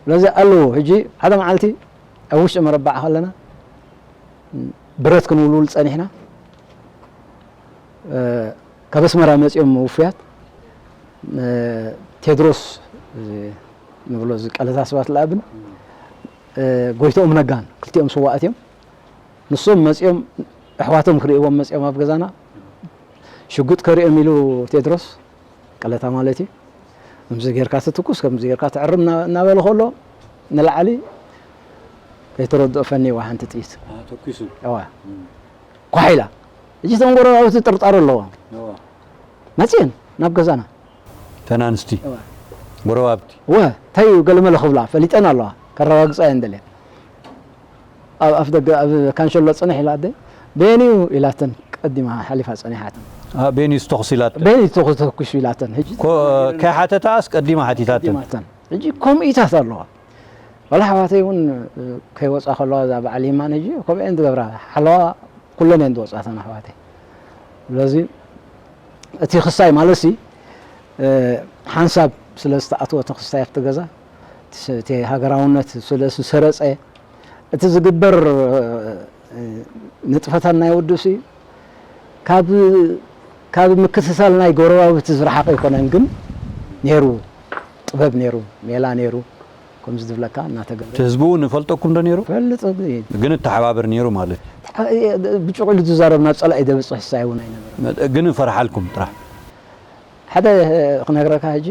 ስለዚ ኣለዎ ሕጂ ሓደ መዓልቲ ኣብ ውሽጢ መረባዕ ከለና ብረት ክንውልውል ፀኒሕና ካብ ኣስመራ መፂኦም ውፉያት ቴድሮስ ንብሎ ዝቀለታ ሰባት ለኣብን ጎይቶኦም ነጋን ክልቲኦም ስዋኣት እዮም። ንሶም መፂኦም ኣሕዋቶም ክርእዎም መፂኦም ኣብ ገዛና ሽጉጥ ከሪኦም ኢሉ ቴድሮስ ቀለታ ማለት እዩ። ከምዚ ጌርካ ትትኩስ ከምዚ ጌርካ ትዕርም እናበለ ከሎ ንላዕሊ ከይተረድኦ ፈኒዋ ሓንቲ ጥይት ተኩሱ እዋ ኳሕ ኢላ። እጂ እቶም ጎረባብቲ ጥርጣሮ ኣለዎም መፅየን ናብ ገዛና ተናንስቲ ጎረባብቲ እወ እንታይ እዩ ገለመለ ክብላ ፈሊጠን ኣለዋ። ከረጋግፃ እየን ደልየን ኣብ ኣፍ ደገ ኣብ ካንሸሎ ፅንሕ ኢላ ኣደይ በየንዩ ኢላተን ቀዲማ ሓሊፋ ፀኒሓተን። በየንዩ ዝተኹስ ኢላተን። በየንዩ ዝተኹስ ተኩሱ ኢላተን። ሕጂ ኮ- ከይሓተታ ኣስቀዲማ ሓቲታተን። ቀዲማተን። ሕጂ ከምኢታት ኣለዋ። ዋላ ኣሕዋተይ እውን ከይወፃ ከለዋ እዛ በዓል ይማን ሕጂ ከምኡ እየን ዝገብራ። ሓለዋ ኩለን እየን ዝወፃተን ኣሕዋተይ። ስለዚ እቲ ክስታይ ማለት ሲ ሓንሳብ ስለ ዝተኣትወ እቲ ክስታይ ኣብቲ ገዛ እቲ ሃገራውነት ስለ ዝሰረፀ እቲ ዝግበር ንጥፈታት ናይ ወዲ ሲ ካብ ካብ ምክትታል ናይ ጎረባብቲ ዝረሓቀ ኣይኮነን ግን ነይሩ ጥበብ ነይሩ ሜላ ነይሩ ከምዚ ዝብለካ እናተገብረ እቲ ህዝቢ እውን ይፈልጠኩም ዶ ነይሩ? ይፈልጥ ግን ይተሓባበር ነይሩ ማለት እዩ። ብጭቕ ኢሉ ዝዛረብ ናብ ፀላኢ ዘብፅሕ ሳይ እውን ኣይነበረ ግን ይፈርሓልኩም ጥራሕ ሓደ ክነግረካ ሕጂ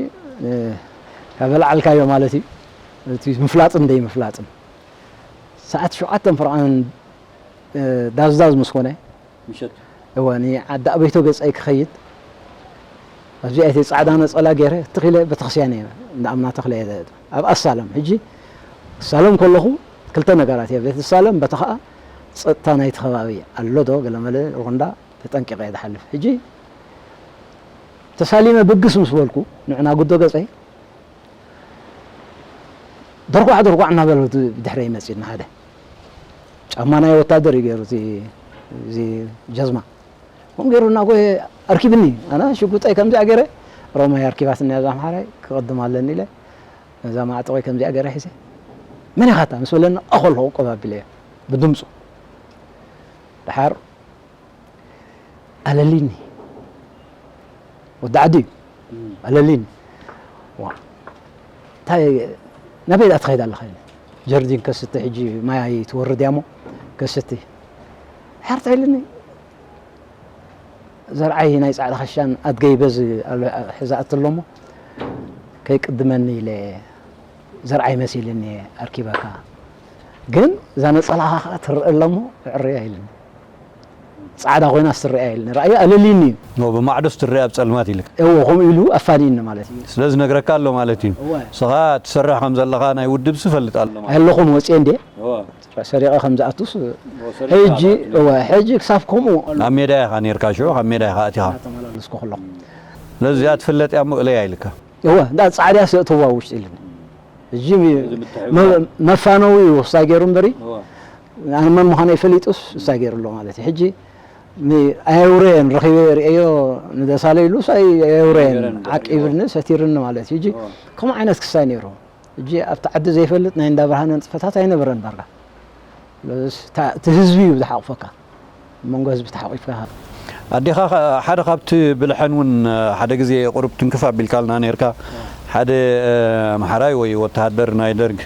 ካብ በልዓልካዮ ማለት እዩ እቲ ምፍላጥን ደይ ምፍላጥን ሰዓት ሸውዓተን ፍርቓን ዳዝዳዝ ምስ ኮነ ምሸት እወ ንዓዲ ኣበይቶ ገፀይ ክኸይድ ኣብዚኣ እቲ ፃዕዳ ነፀላ ገይረ ትኺለ ቤተክርስትያን እየ እንዳ ኣምና ተኽለ እየ ኣብ ኣሳለም ሕጂ ኣሳለም ከለኹ ክልተ ነገራት እየ ቤት ሳለም በቲ ከዓ ፀጥታ ናይቲ ከባቢ ኣሎ ዶ ገለመለ ሩንዳ ተጠንቂቐ እየ ዝሓልፍ ሕጂ ተሳሊመ ብግስ ምስ በልኩ ንዕና ጉዶ ገፀይ ደርጓዕ ደርጓዕ እናበለ ብድሕረይ መፂእና ሓደ ጫማ ናይ ወታደር እዩ ገይሩ እዚ ጀዝማ ከም ገይሩ እናጎየ ኣርኪብኒ ኣነ ሽጉጠይ ከምዚኣ ገይረ ሮማይ ኣርኪባትኒ ኣብዛ ኣምሓራይ ክቕድም ኣለኒ ኢለ ነዛ ማዕጠቆይ ከምዚኣ ገይረ ሒዘ መን ኢኻታ ምስ በለኒ ኣኸልኹ ቆብ ኣቢለዮ ብድምፁ ድሓር ኣለሊኒ ወዲ ዓዲ እዩ ኣለሊኒ ዋ እንታይ ናበይ ደኣ ትኸይድ ኣለኻ ኢለ ጀርዲን ከስተ ሕጂ ማይ ትወርድ እያ እሞ ከስቲ ሓርታ ኢልኒ ዘርዓይ ናይ ጻዕዳ ኸሻን ኣድገይ በዚ ኣሉ-፣ ሕዛእቲ ኣሎሞ፣ ከይቅድመኒ ኢለ ዘርዓይ መሲልኒ ኣርኪበካ። ግን እዛ ነጸላኻ ኸኣ ትረአ ኣሎሞ፣ እዕርያ ኢልኒ። ጻዕዳ ኮይና ስትረአ ኢልኒ። ራእዩ ኣለሊኒ እዩ። ኖ፣ ብማዕዶስ ትረአ ኣብ ጸልማት ኢልካ። እዎ፣ ከምኡ ኢሉ ኣፋኒኒ ማለት እዩ። ስለዚ ነግረካ ኣሎ ማለት እዩ። እወ። ንስኻ ትሰርሕ ከም ዘለኻ ናይ ውድብሲ እፈልጥ ኣሎ ማለት እዩ። ኣለኹም ወጽየ እንዴ? እወ። ሰሪቐ ከም ዝኣቱስ፣ እወ፣ ሰሪቐ ሕጂ፣ ኣትዩ። እወ፣ ሕጂ ክሳብ ከምኡ። ኣብ ሜዳ ኢኻ ኔርካ፣ ሽዑ ካብ ሜዳ ኢኻ ኣቲኻ። እናተመላለስኩ ከለኹ። ስለዚ እዚኣ ትፍለጥ እያ እሞ እለያ ኢልካ። እወ፣ እንዳ ጻዕዳ ስእትዋ ውሽጢ ኢልኒ። ሕጂ እዚ ምትሕብባር። መ-፣ መፋነዊ እዩ ውሳይ ገይሩ እምበሪ። እወ። ኣነ መን ምዃነይ ፈሊጡስ ውሳይ ገይሩ ኣሎ ማለት እዩ። ሕጂ ን-፣ ኣየውረየን፣ ረኺበ ርእዮ ንደሳለ ኢሉ ሳይ ኣየውረየን፣ ኣየውረየን፣ ዓቂብኒ፣ እወ። ሰቲርኒ ማለት እዩ። ሕጂ እወ። ከምኡ ዓይነት ክሳይ ነይሩ። ሕጂ ኣብቲ ዓዲ ዘይፈልጥ ናይ እንዳ ብርሃነ ንጥፈታት ኣይነበረን ዳርጋ። ስለዚስ፣ እታ-፣ እቲ ህዝቢ እዩ ዝሓቑፈካ። ኣብ መንጎ ህዝቢ ተሓቑፍካ። ኣዴኻ ኸ-፣ ሓደ ካብቲ ብልሐን እውን ሓደ ግዜ ቁሩብ ትንክፍ ኣቢልካልና ነይርካ። ሓደ፣ እ፣ ኣምሓራይ ወይ ወተሃደር ናይ ደርግ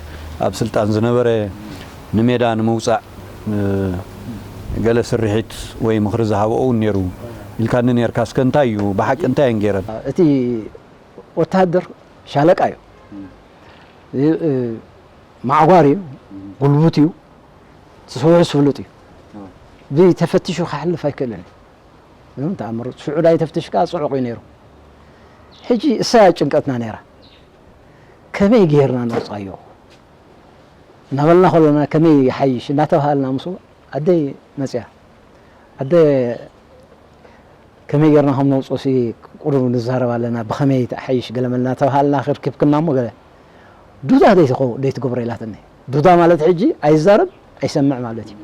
ኣብ ስልጣን ዝነበረ ንሜዳ ንምውጻእ፣ እ፣ ገለ ስርሒት ወይ ምኽሪ ዝሃበኦ እውን ነይሩ ኢልካኒ ነይርካ። እስከ እንታይ እዩ? ብሓቂ እንታይ እየን ገይረን? እቲ ወተሃደር ሻለቃ እዩ። እ፣ እ፣ ማዕጓር እዩ፣ ጉልቡት እዩ፣ ስውሑስ ፍሉጥ እዩ። እ። ብተፈቲሹ ክሓልፍ ኣይክእልን እዩ። እዞም ተኣምር ሽዑ ዳይ ተፍትሽ ከኣ ጽዑቕ እዩ ነይሩ። ሕጂ እሳ እያ ጭንቀትና ነይራ። ከመይ ጌርና ነውጻዮ? እናበልና ከሎና ከመይ ይሓይሽ እናተባሃልና ምስኡ ኣደይ መጽያ። ኣደ ከመይ ጌርና ከም ነውጽኦሲ ቁሩብ ንዛረብ ኣለና፣ ብኸመይ ትሓይሽ ገለ መለ እናተባሃልና ክርክብክና እሞ ገለ ዱዳ ደይትኸው-፣ ደይትገብሮ ኢላትኒ። ዱዳ ማለት ሕጂ ኣይዛረብ ኣይሰምዕ ማለት እዩ።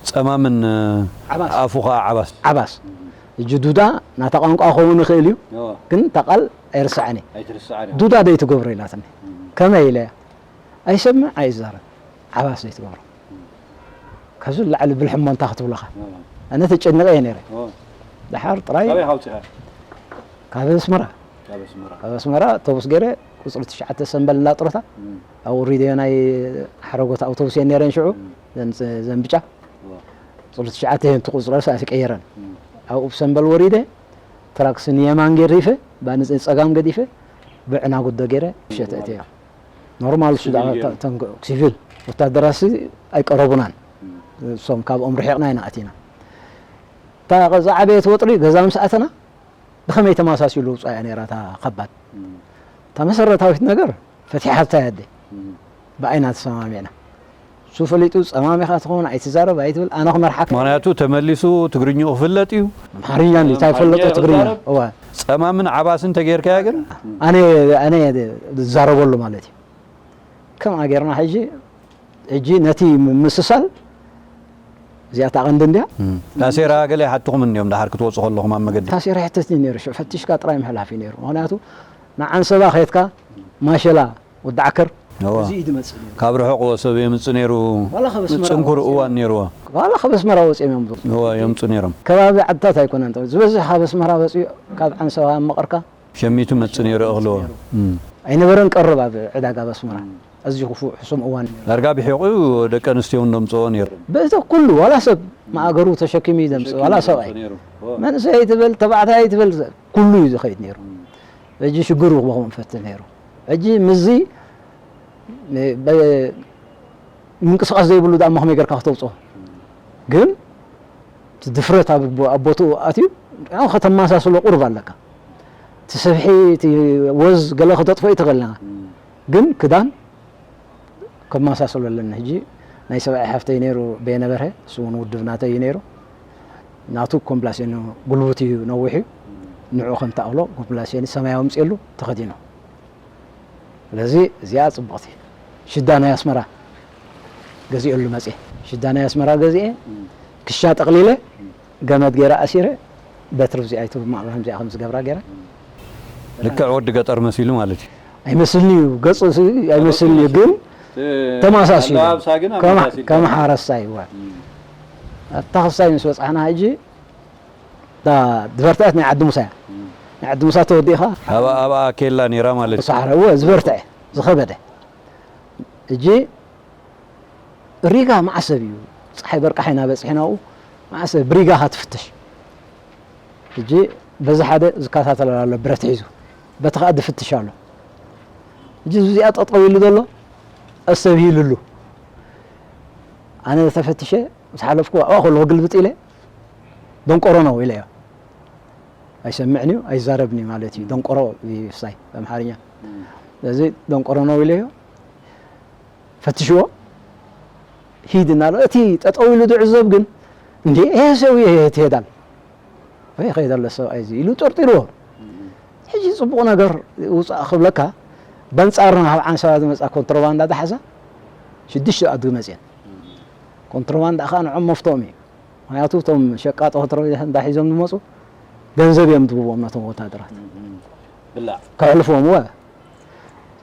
ጸማምን ዓባስ። ኣፉ ኸኣ ዓባስ። ዓባስ። ሕጂ ዱዳ ናታ ቋንቋ ክኸውን ይኽእል እዩ፣ እዎ። ግን እታ ቃል ኣይርስዓን እየ። ኣይትርስዓን እያ። ዱዳ ደይትገብሮ ኢላትኒ። እም። ከመይ ኢለ? ኣይሰምዕ ኣይዛረብ። ዓባስ ዘይትገብሮ። ካብዚ ንላዕሊ ብልሒ እሞ እንታይ ክትብለኻ? እዎ። ኣነ ተጨኒቐ እየ ነይረ። እዎ። ደሓር ጥራይ ካበይ ሓውፂኻ? ካብ ኣስመራ። ካብ ኣስመራ። ካብ ኣስመራ ኣውቶቡስ ገይረ ቁፅሪ ትሽዓተ ሰምበል እንዳ ጥሮታ እም። ኣብኡ ወሪደዮ ናይ ሓረጎት ኣውቶቡስ እየን ነይረን ሽዑ እም። ዘን-፣ ዘን ብጫ። እዎ። ቁፅሪ ትሽዓተ እየን ትቁፅረስ ኣይተቀየረን። እም። ኣብኡ ብሰምበል ወሪደ ትራክስ ንየማን ገዲፈ፣ ባንፀ ጸጋም ገዲፈ፣ ብዕናጉዶ ገይረ፣ ሸተ እትዮ። ኖርማል እሱ ሲቪል ደኣ ገይሩ። ተ-፣ ተንክ-፣ ሲቪል ወታደራሲ ኣይቀረቡናን። እም። እሶም ካብኦም ርሒቕና ኢና ኣቲና። እታ ዝዓበየት ወጥሪ ገዛ ምስ ኣተና፣ ብኸመይ ተማሳሲሉ ውጻእ እያ ነይራ እታ ከባድ። እም። እታ መሰረታዊት ነገር ፈቲሓታ እያ ኣደ። እም። ብኣይና ተሰማሚዕና። እሱ ፈሊጡ ጸማሚኻ ትኸውን ኣይትዛረብ ኣይትብል፣ ኣነ ክመርሓካ። ምኽንያቱ ተመሊሱ ትግርኝኡ ክፍለጥ እዩ። ኣምሓርኛ እንዲ እንታይ ኣምሓርኛ ፍለጦ ትግርኛ? ይዛረብ? እወ። ጸማምን ዓባስን ተጌርካያ ግን? ኣነ፣ ኣነ ዝዛረበሉ ማለት እዩ። ከምኣ ጌርና ሕጂ፣ ሕጂ ነቲ ምምስሳል እዚኣ እታ ቀንዲ እንድያ። እም። ታሴራ ገለ ይሓትኹም እንድዮም ደሓር ክትወጹ ከለኹም ኣብ መገዲ? ታሴራ ይሕተትኒ ነይሩ። ሽዑ ፈቲሽካ ጥራይ ምሕላፍ እዩ ነይሩ። ምኽንያቱ ንዓንሰባ ኸይድካ ማሸላ ወዲ ዓከር እዋ። እዚ እዩ ዝመጽእ ነይሩ። ካብ ርሑቕ ሰብ የምጽእ ነይሩ። ዋላ ካብ ኣስመራ ጽንኩር ወጺኦም። እዋን ነይርዎ። ዋላ ካብ ኣስመራ ወጺኦም እዮም ዝመጹ። እዋ፣ የምጹ ነይሮም። ከባቢ ዓድታት ኣይኮነን። ዝበዝሕ ካብ ኣስመራ ወጺኡ ካብ ዓንሰባ ኣብ መቐርካ ሸሚቱ መጽእ ነይሩ እኽልዎ። እም። ኣይነበረን ቀርብ ኣብ ዕዳጋ ኣብ ኣስመራ። እም። ኣዝዩ ክፉእ ሕሱም እዋን ነይሩ። ዳርጋ ብሒቑ ደቂ ኣንስትዮ እውን ደምጽኦ ነይሩ። በዚ ኩሉ ዋላ ሰብ ማእገሩ ተሸኪሙ እዩ ዘምጽእ፣ ዋላ ተሸኪሙ ሰብኣይ። ዘምጽኦ ነይሩ። ኦ። መንእሰይ ኣይትበል፣ ተባዕታይ ኣይትበል፣ ኩሉ እዩ ዝኸይድ ነይሩ። እም። ሕጂ ሽግሩ ክበኽም ፈትን ነይሩ። ሕጂ ምስዚ ብ-፣ ምንቅስቓስ ዘይብሉ ደኣ እሞ ከመይ ጌርካ ክተውፅኦ? ግን እቲ ድፍረት ኣብ ቦ-፣ ኣብ ቦትኡ ኣትዩ ያው ከተመሳስሎ ቁሩብ ኣለካ። እቲ ስብሒ፣ እቲ ወዝ ገለ ክተጥፍኦ ይትኽእል ኢኻ። እም። ግን ክዳን ከመሳስሎ ኣለኒ። ሕጂ ናይ ሰብኣይ ሓፍተይ ነይሩ በየነ በርሀ፣ እሱ እውን ውድብ ናተይ እዩ ነይሩ። ናቱ ኮምፕላሴኑ ጉልቡት እዩ፣ ነዊሕ እዩ። እም። ንዕኡ ከም ተኣኽሎ ኮምፕላሴኑ ሰማያዊ ኣምፅኤሉ ተኸዲኑ። ስለዚ እዚኣ ጽብቕቲ ሽዳ ናይ ኣስመራ ገዚኤሉ መጽየ። ሽዳ ናይ ኣስመራ ገዚኤ፣ እም። ክሻ ጠቕሊለ፣ እም። ገመድ ገይረ ኣሲረ፣ በትሪ እዚኣ ኣይትብማዕ፣ ከምዚኣ ከም ዝገብራ ገይረ። እም። ልክዕ ወዲ ገጠር መሲሉ ማለት እዩ። ኣይመስልን እዩ፣ ገጹ ሲ ኣይመስልን እዩ፣ ግን እ፣ ተመሳሲሉ። ኣለባብሳ ግን ከም፣ ኣመሳሲልካ። ከም ሓረስታይ፣ እወ። እም። ኣብታ ክሳይ ምስ በጻሕና ሕጂ፣ እታ ዝበርትዐት ናይ ዓዲ ሙሳ እያ። እም። ናይ ዓዲ ሙሳ ተወዲእኻ? ኣብኣ፣ ኣብኣ ኬላ ነይራ ማለት እዩ። ሳሕረ፣ እወ፣ ዝበርትዐ፣ ዝኸበደ። እጂ ሪጋ መዓሰብ እዩ። ፀሓይ በርቃሕ ኢና በፂሕና ኣብኡ። መዓሰብ ብሪጋ ኻ ትፍተሽ። ሕጂ በዚ ሓደ ዝከታተል ኣሎ ብረት ሒዙ፣ በቲ ከዓ ዝፍትሽ ኣሎ። ሕጂ እዚኣ ጠጠው ኢሉ ዘሎ፣ እሰብ ኢሉሉ። ኣነ ተፈትሸ ምስ ሓለፍኩ ኣብኣ ከለኹ ግልብጥ ኢለ፣ "ደንቆሮ ነው" ኢለዮ። ኣይሰምዕን እዩ፣ ኣይዛረብን እዩ ማለት እዩ። ደንቆሮ እዩ ሳይ ብኣምሓርኛ። ስለዚ ደንቆሮ ነው ኢለዮ። ፈትሽዎ፣ ሂድ እናበለ፣ እቲ ጠጠው ኢሉ ዝዕዘብ ግን፣ "እንዴ፣ ይሄ ሰውዬ የት ይሄዳል? ወይ ከይደለ ሰብኣይ እዚ?" ኢሉ ጠርጢርዎ። ሕጂ ጽቡቕ ነገር ውጻእ ክብለካ፣ በንጻርና ካብ ዓንሰባ ዝመጻ ኮንትሮባንዳ ዝሓዛ ሽዱሽተ ኣድጊ መጽየን። ኮንትሮባንዳ ከኣ ንዖም መፍትኦም እዩ። ምኽንያቱ እቶም ሸቃጦ ኮንትሮባንዳ ሒዞም ዝመጹ ገንዘብ እዮም ዝህብዎም ነቶም ወታደራት። ብላዕ። ከሕልፍዎም እወ።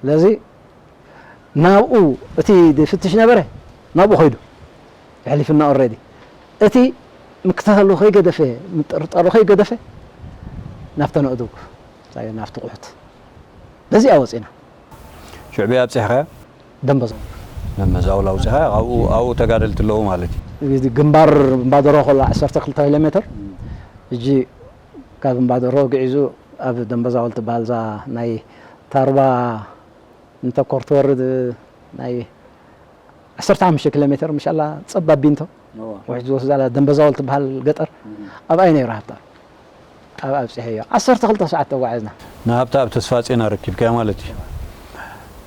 ስለዚ ናብኡ እቲ ዝፍትሽ ነበረ፣ ናብኡ ኸይዱ። የሕሊፍና ኦልሬዲ። እቲ ምክታታሉ ከይገደፈ፣ ምጥርጣሩ ከይገደፈ፣ ናብተን ኣእዱግ፣ እንታይ ናብቲ ቁሑት። በዚኣ ወጺና። ሽዕብያ ኣብጺሕኻዮ? ደንበዛው። ደንበዛውል ኣውጺኻ፣ ኣብኡ፣ ኣብኡ ተጋደልቲ ኣለዉ ማለት እዩ። እዚ ግንባር እምባደሮ ከሎ ዓሰርተ ክልተ ኪሎ ሜትር፣ ሕጂ ካብ እምባደሮ ግዒዙ ኣብ ደንበዛውል ትበሃል እዛ ናይ ታርባ እንተኮር ትወርድ ናይ ዓሰርተ ሓሙሽተ ኪሎ ሜትር ምሻላ ጸባብ ቢንቶ እዎ። ውሕጅ ዝወስዳ ኣላ ደንበዛውል ትበሃል ገጠር። እም። ኣብኣ እዩ ነይሩ ሃብታ። ኣብ ኣብጽሐዮ። ዓሰርተ ክልተ ሰዓት ተጓዒዝና። ንሃብታ ኣብ ተስፋ ጼና ረኪብካያ ማለት እዩ።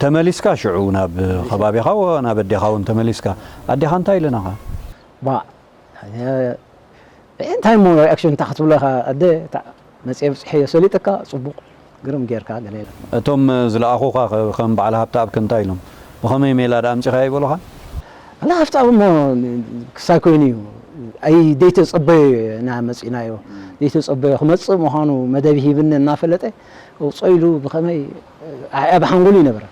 ተመሊስካ ሽዑ ናብ ከባቢኻ ወ ናብ ኣዴኻ እውን ተመሊስካ። ኣዴኻ እንታይ ኢለናኻ? ባ፣ እንታይ እሞ ሪኣክሽን እንታይ ክትብሎ ኢኻ? ኣደ፣ እታ መጽየ ብጽሐዮ ሰሊጥካ፣ ጽቡቕ፣ ግርም ጌርካ፣ ገለ ኢላ። እቶም ዝለኣኹኻ ከ ከም በዓል ሃብተኣብ ከ እንታይ ኢሎም? ብኸመይ ሜላ ደኣ ኣምጺኻዮ ኣይበሉኻን? ኣላ ሃብተኣብ እሞ ክሳይ ኮይኑ እዩ። ኣይ፣ ዘይተጸበዮ ኢና መጺእናዮ። ዘይተጸበዮ ክመጽእ ምዃኑ መደብ ሂብኒ እናፈለጠ፣ ኣውጾ ኢሉ ብኸመይ፣ ኣይ፣ ኣብ ሓንጎሉ ይነበረ።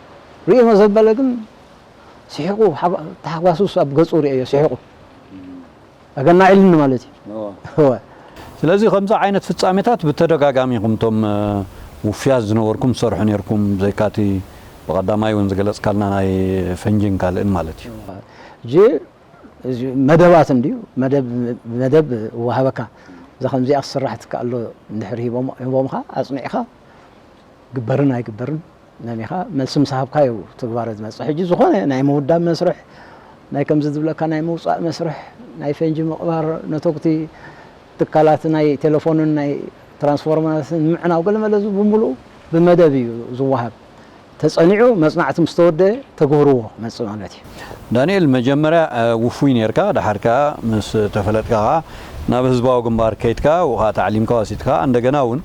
ርእዮ ዘበለ ግን ስሒቑ፣ ሓባ-፣ ተሓጓሱስ ኣብ ገጹ ርእዮ፣ ስሒቑ። ኣገናዕ ኢሉኒ ማለት እዩ። እወ። እወ። ስለዚ ከምዚ ዓይነት ፍጻሜታት ብተደጋጋሚ ኢኹም እቶም፣ እ፣ ውፉያት ዝነበርኩም ትሰርሑ ነይርኩም፣ ብዘይካ እቲ ብቐዳማይ እውን ዝገለጽካልና ናይ ፈንጂን ካልእን ማለት እዩ። እወ። ሕጂ እዚ መደባት እንድዩ፣ መደብ፣ መደብ እወሃበካ። እዛ ከምዚኣ ክትስራሕ ትከኣሎ እንድሕር ሂቦም-፣ ሂቦምኻ፣ ኣጽኒዕኻ፣ ግበርን ኣይግበርን ነሚኻ መልሲ ምስ ሃብካ እዩ ትግባረ ዝመጽእ። ሕጂ ዝኾነ ናይ ምውዳብ መስርሕ፣ ናይ ከምዚ ዝብለካ ናይ ምውጻእ መስርሕ፣ ናይ ፈንጂ ምቕባር፣ ነተጉቲ ትካላት ናይ ቴሌፎንን ናይ ትራንስፎርመራትን ምዕናው፣ ገለመለ እዚ ብምሉኡ ብመደብ እዩ ዝወሃብ። ተጸኒዑ መጽናዕቲ ምስ ተወደአ ተግብርዎ ክመጽእ ማለት እዩ። ዳንኤል፣ መጀመርያ፣ እ፣ ውፉይ ኔርካ፣ ደሓር ከኣ ምስ ተፈለጥካ ከኣ ናብ ህዝባዊ ግንባር ከይድካ፣ ኣብኡ ከኣ ተዓሊምካ ወሲድካ፣ እንደገና እውን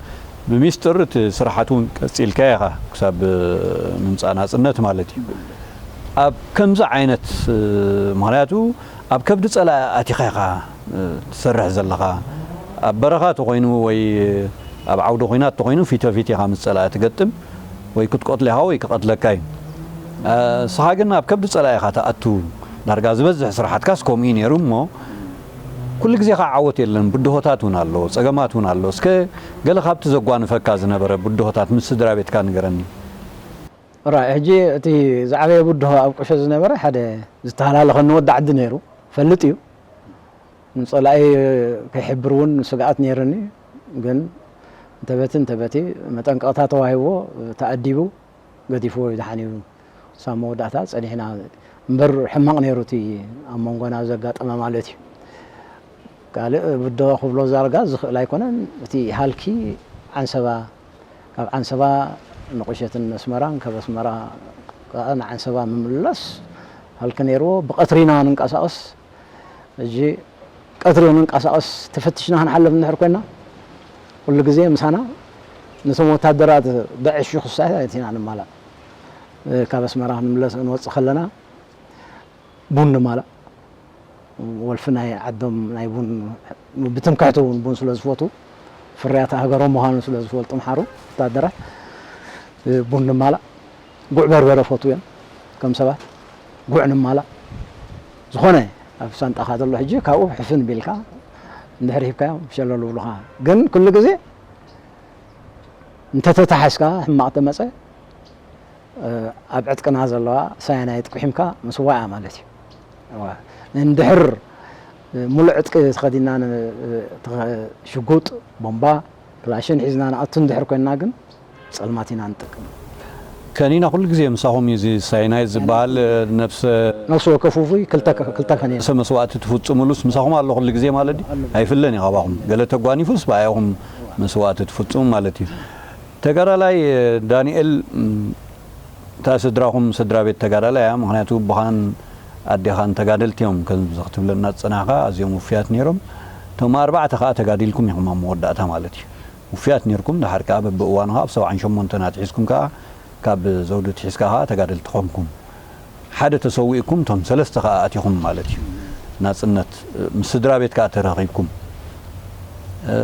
ብሚስጥር እቲ ስራሓት እውን ቀጺልካዮ ኢኻ፣ ክሳብ፣ እ፣ ምምጻእ ናጽነት ማለት እዩ። ኣብ ከምዚ ዓይነት፣ እ፣ ምኽንያቱ ኣብ ከብዲ ጸላኢ ኣቲኻ ኢኻ፣ እ፣ ትሰርሕ ዘለኻ። ኣብ በረኻ ተኾይኑ ወይ ኣብ ዓውዲ ኹናት ተኾይኑ ፊት ፊት ኢኻ ምስ ጸላኢ ትገጥም፣ ወይ ክትቀትሎ ኢኻ ወይ ክቐትለካ እዩ። እ፣ ንስኻ ግን ኣብ ከብዲ ጸላኢ ኢኻ ትኣቱ። ዳርጋ ዝበዝሕ ስራሓትካስ ከምኡ እዩ ነይሩ እሞ፣ ኩሉ ግዜ ኸዓ ዓወት የለን፣ ብድሆታት እውን ኣሎ፣ ጸገማት እውን ኣሎ። እስከ ገለ ካብቲ ዘጓንፈካ ዝነበረ ብድሆታት ምስ ስድራ ቤትካ ንገረኒ። ራይ፣ ሕጂ እቲ ዝዓበየ ብድሆ ኣብ ቁሸት ዝነበረ ሓደ ዝተሃላለኸኒ ወዲ ዓዲ ነይሩ፣ ፈልጥ እዩ። ንጸላኢ ከይሕብር እውን ስግኣት ነይርኒ። ግን እንተበቲ እንተበቲ መጠንቀቕታ ተዋሂብዎ፣ ተኣዲቡ፣ ገዲፍዎ እዩ ደሓን እዩ። ክሳብ መወዳእታ ጸኒሕና እምበር ሕማቕ ነይሩ እቲ ኣብ መንጎና ዘጋጠመ ማለት እዩ። ካልእ ብድሆ ክብሎ ዛርጋ ዝኽእል ኣይኮነን። እቲ ሃልኪ ዓንሰባ፣ ካብ ዓንሰባ ንቑሸትን ኣስመራን፣ ካብ ኣስመራ ከኣ ንዓንሰባ ምምልላስ ሃልኪ ነይርዎ። ብቐትሪ ኢና ንንቀሳቐስ። ሕጂ ቀትሪ ንንቀሳቐስ፣ ተፈቲሽና ክንሓልፍ እንድሕር ኮይና፣ ኩሉ ግዜ ምሳና ነቶም ወታደራት ደዕሽ ክሳይ ኢና ንማላእ። ካብ ኣስመራ ክንምለስ ክንወጽእ ከለና፣ ቡን ንማላእ። ወልፊ ናይ ዓዶም ናይ ቡን፣ ብትምክሕቲ እውን ቡን ስለ ዝፈትዉ፣ ፍርያት ሃገሮም ምዃኑ ስለ ዝፈልጡ፣ ኣምሓሩ ወታደራት፣ ቡን ንማላእ። ጉዕ በርበረ ፈትዉ እዮም፣ ከም ሰባት ጉዕ ንማላእ። ዝኾነ ኣብ ሳንጣኻ ዘሎ ሕጂ ካብኡ ሕፍን ቢልካ እንድሕር ሂብካዮም ሸለል ይብሉኻ። ግን ኩሉ ግዜ እንተተታሓዝካ፣ ሕማቕ ተመጸ፣ ኣብ ዕጥቅና ዘለዋ ሳያናይት ቁሒምካ ምስዋያ ማለት እዩ። እዋ፣ እንድሕር ሙሉእ ዕጥቂ ተኸዲና ን-፣ ሽጉጥ፣ ቦምባ፣ ክላሽን ሒዝና ንኣቱ እንድሕር ኮይንና ግን ጸልማት ኢና ንጥቀም። ከኒና ኩሉ ግዜ ምሳኹም እዩ። እዚ ሳይናይ ዝበሃል ነብሰ ነፍሲ ወከፍ ውፉይ ክልተ ክልተ ከኒና። ርእሰ መስዋእቲ ትፍጽሙሉስ ምሳኹም ኣሎ ኩሉ ግዜ ማለት ድዩ? ኣይፍለን እዩ ካባኹም። ገለ ተጓኒፉስ ብኣይኹም መስዋእቲ ትፍጽሙ ማለት እዩ። ተጋዳላይ ዳንኤል፣ እም፣ እታ ስድራኹም ስድራ ቤት ተጋዳላይ እያ። ምኽንያቱ ኣቦኻን ኣዴኻን ተጋደልቲ እዮም። ከምዚ ክትብለና ዝጸናሕካ ኣዝዮም ውፉያት ነይሮም። እቶም ኣርባዕተ ከኣ ተጋዲልኩም ኢኹም ኣብ መወዳእታ ማለት እዩ። ውፉያት ነይርኩም፣ ድሓር ከኣ በብእዋኑ ከኣ ኣብ ሰብዓን ሸሞንተን ኣትሒዝኩም ከኣ ካብ ዘውዲ ትሒዝካ ከኣ ተጋደልቲ ኾንኩም። ሓደ ተሰዊእኩም፣ እቶም ሰለስተ ከኣ ኣቲኹም ማለት እዩ። ናጽነት ምስ ስድራ ቤት ከኣ ተረኺብኩም። እ፣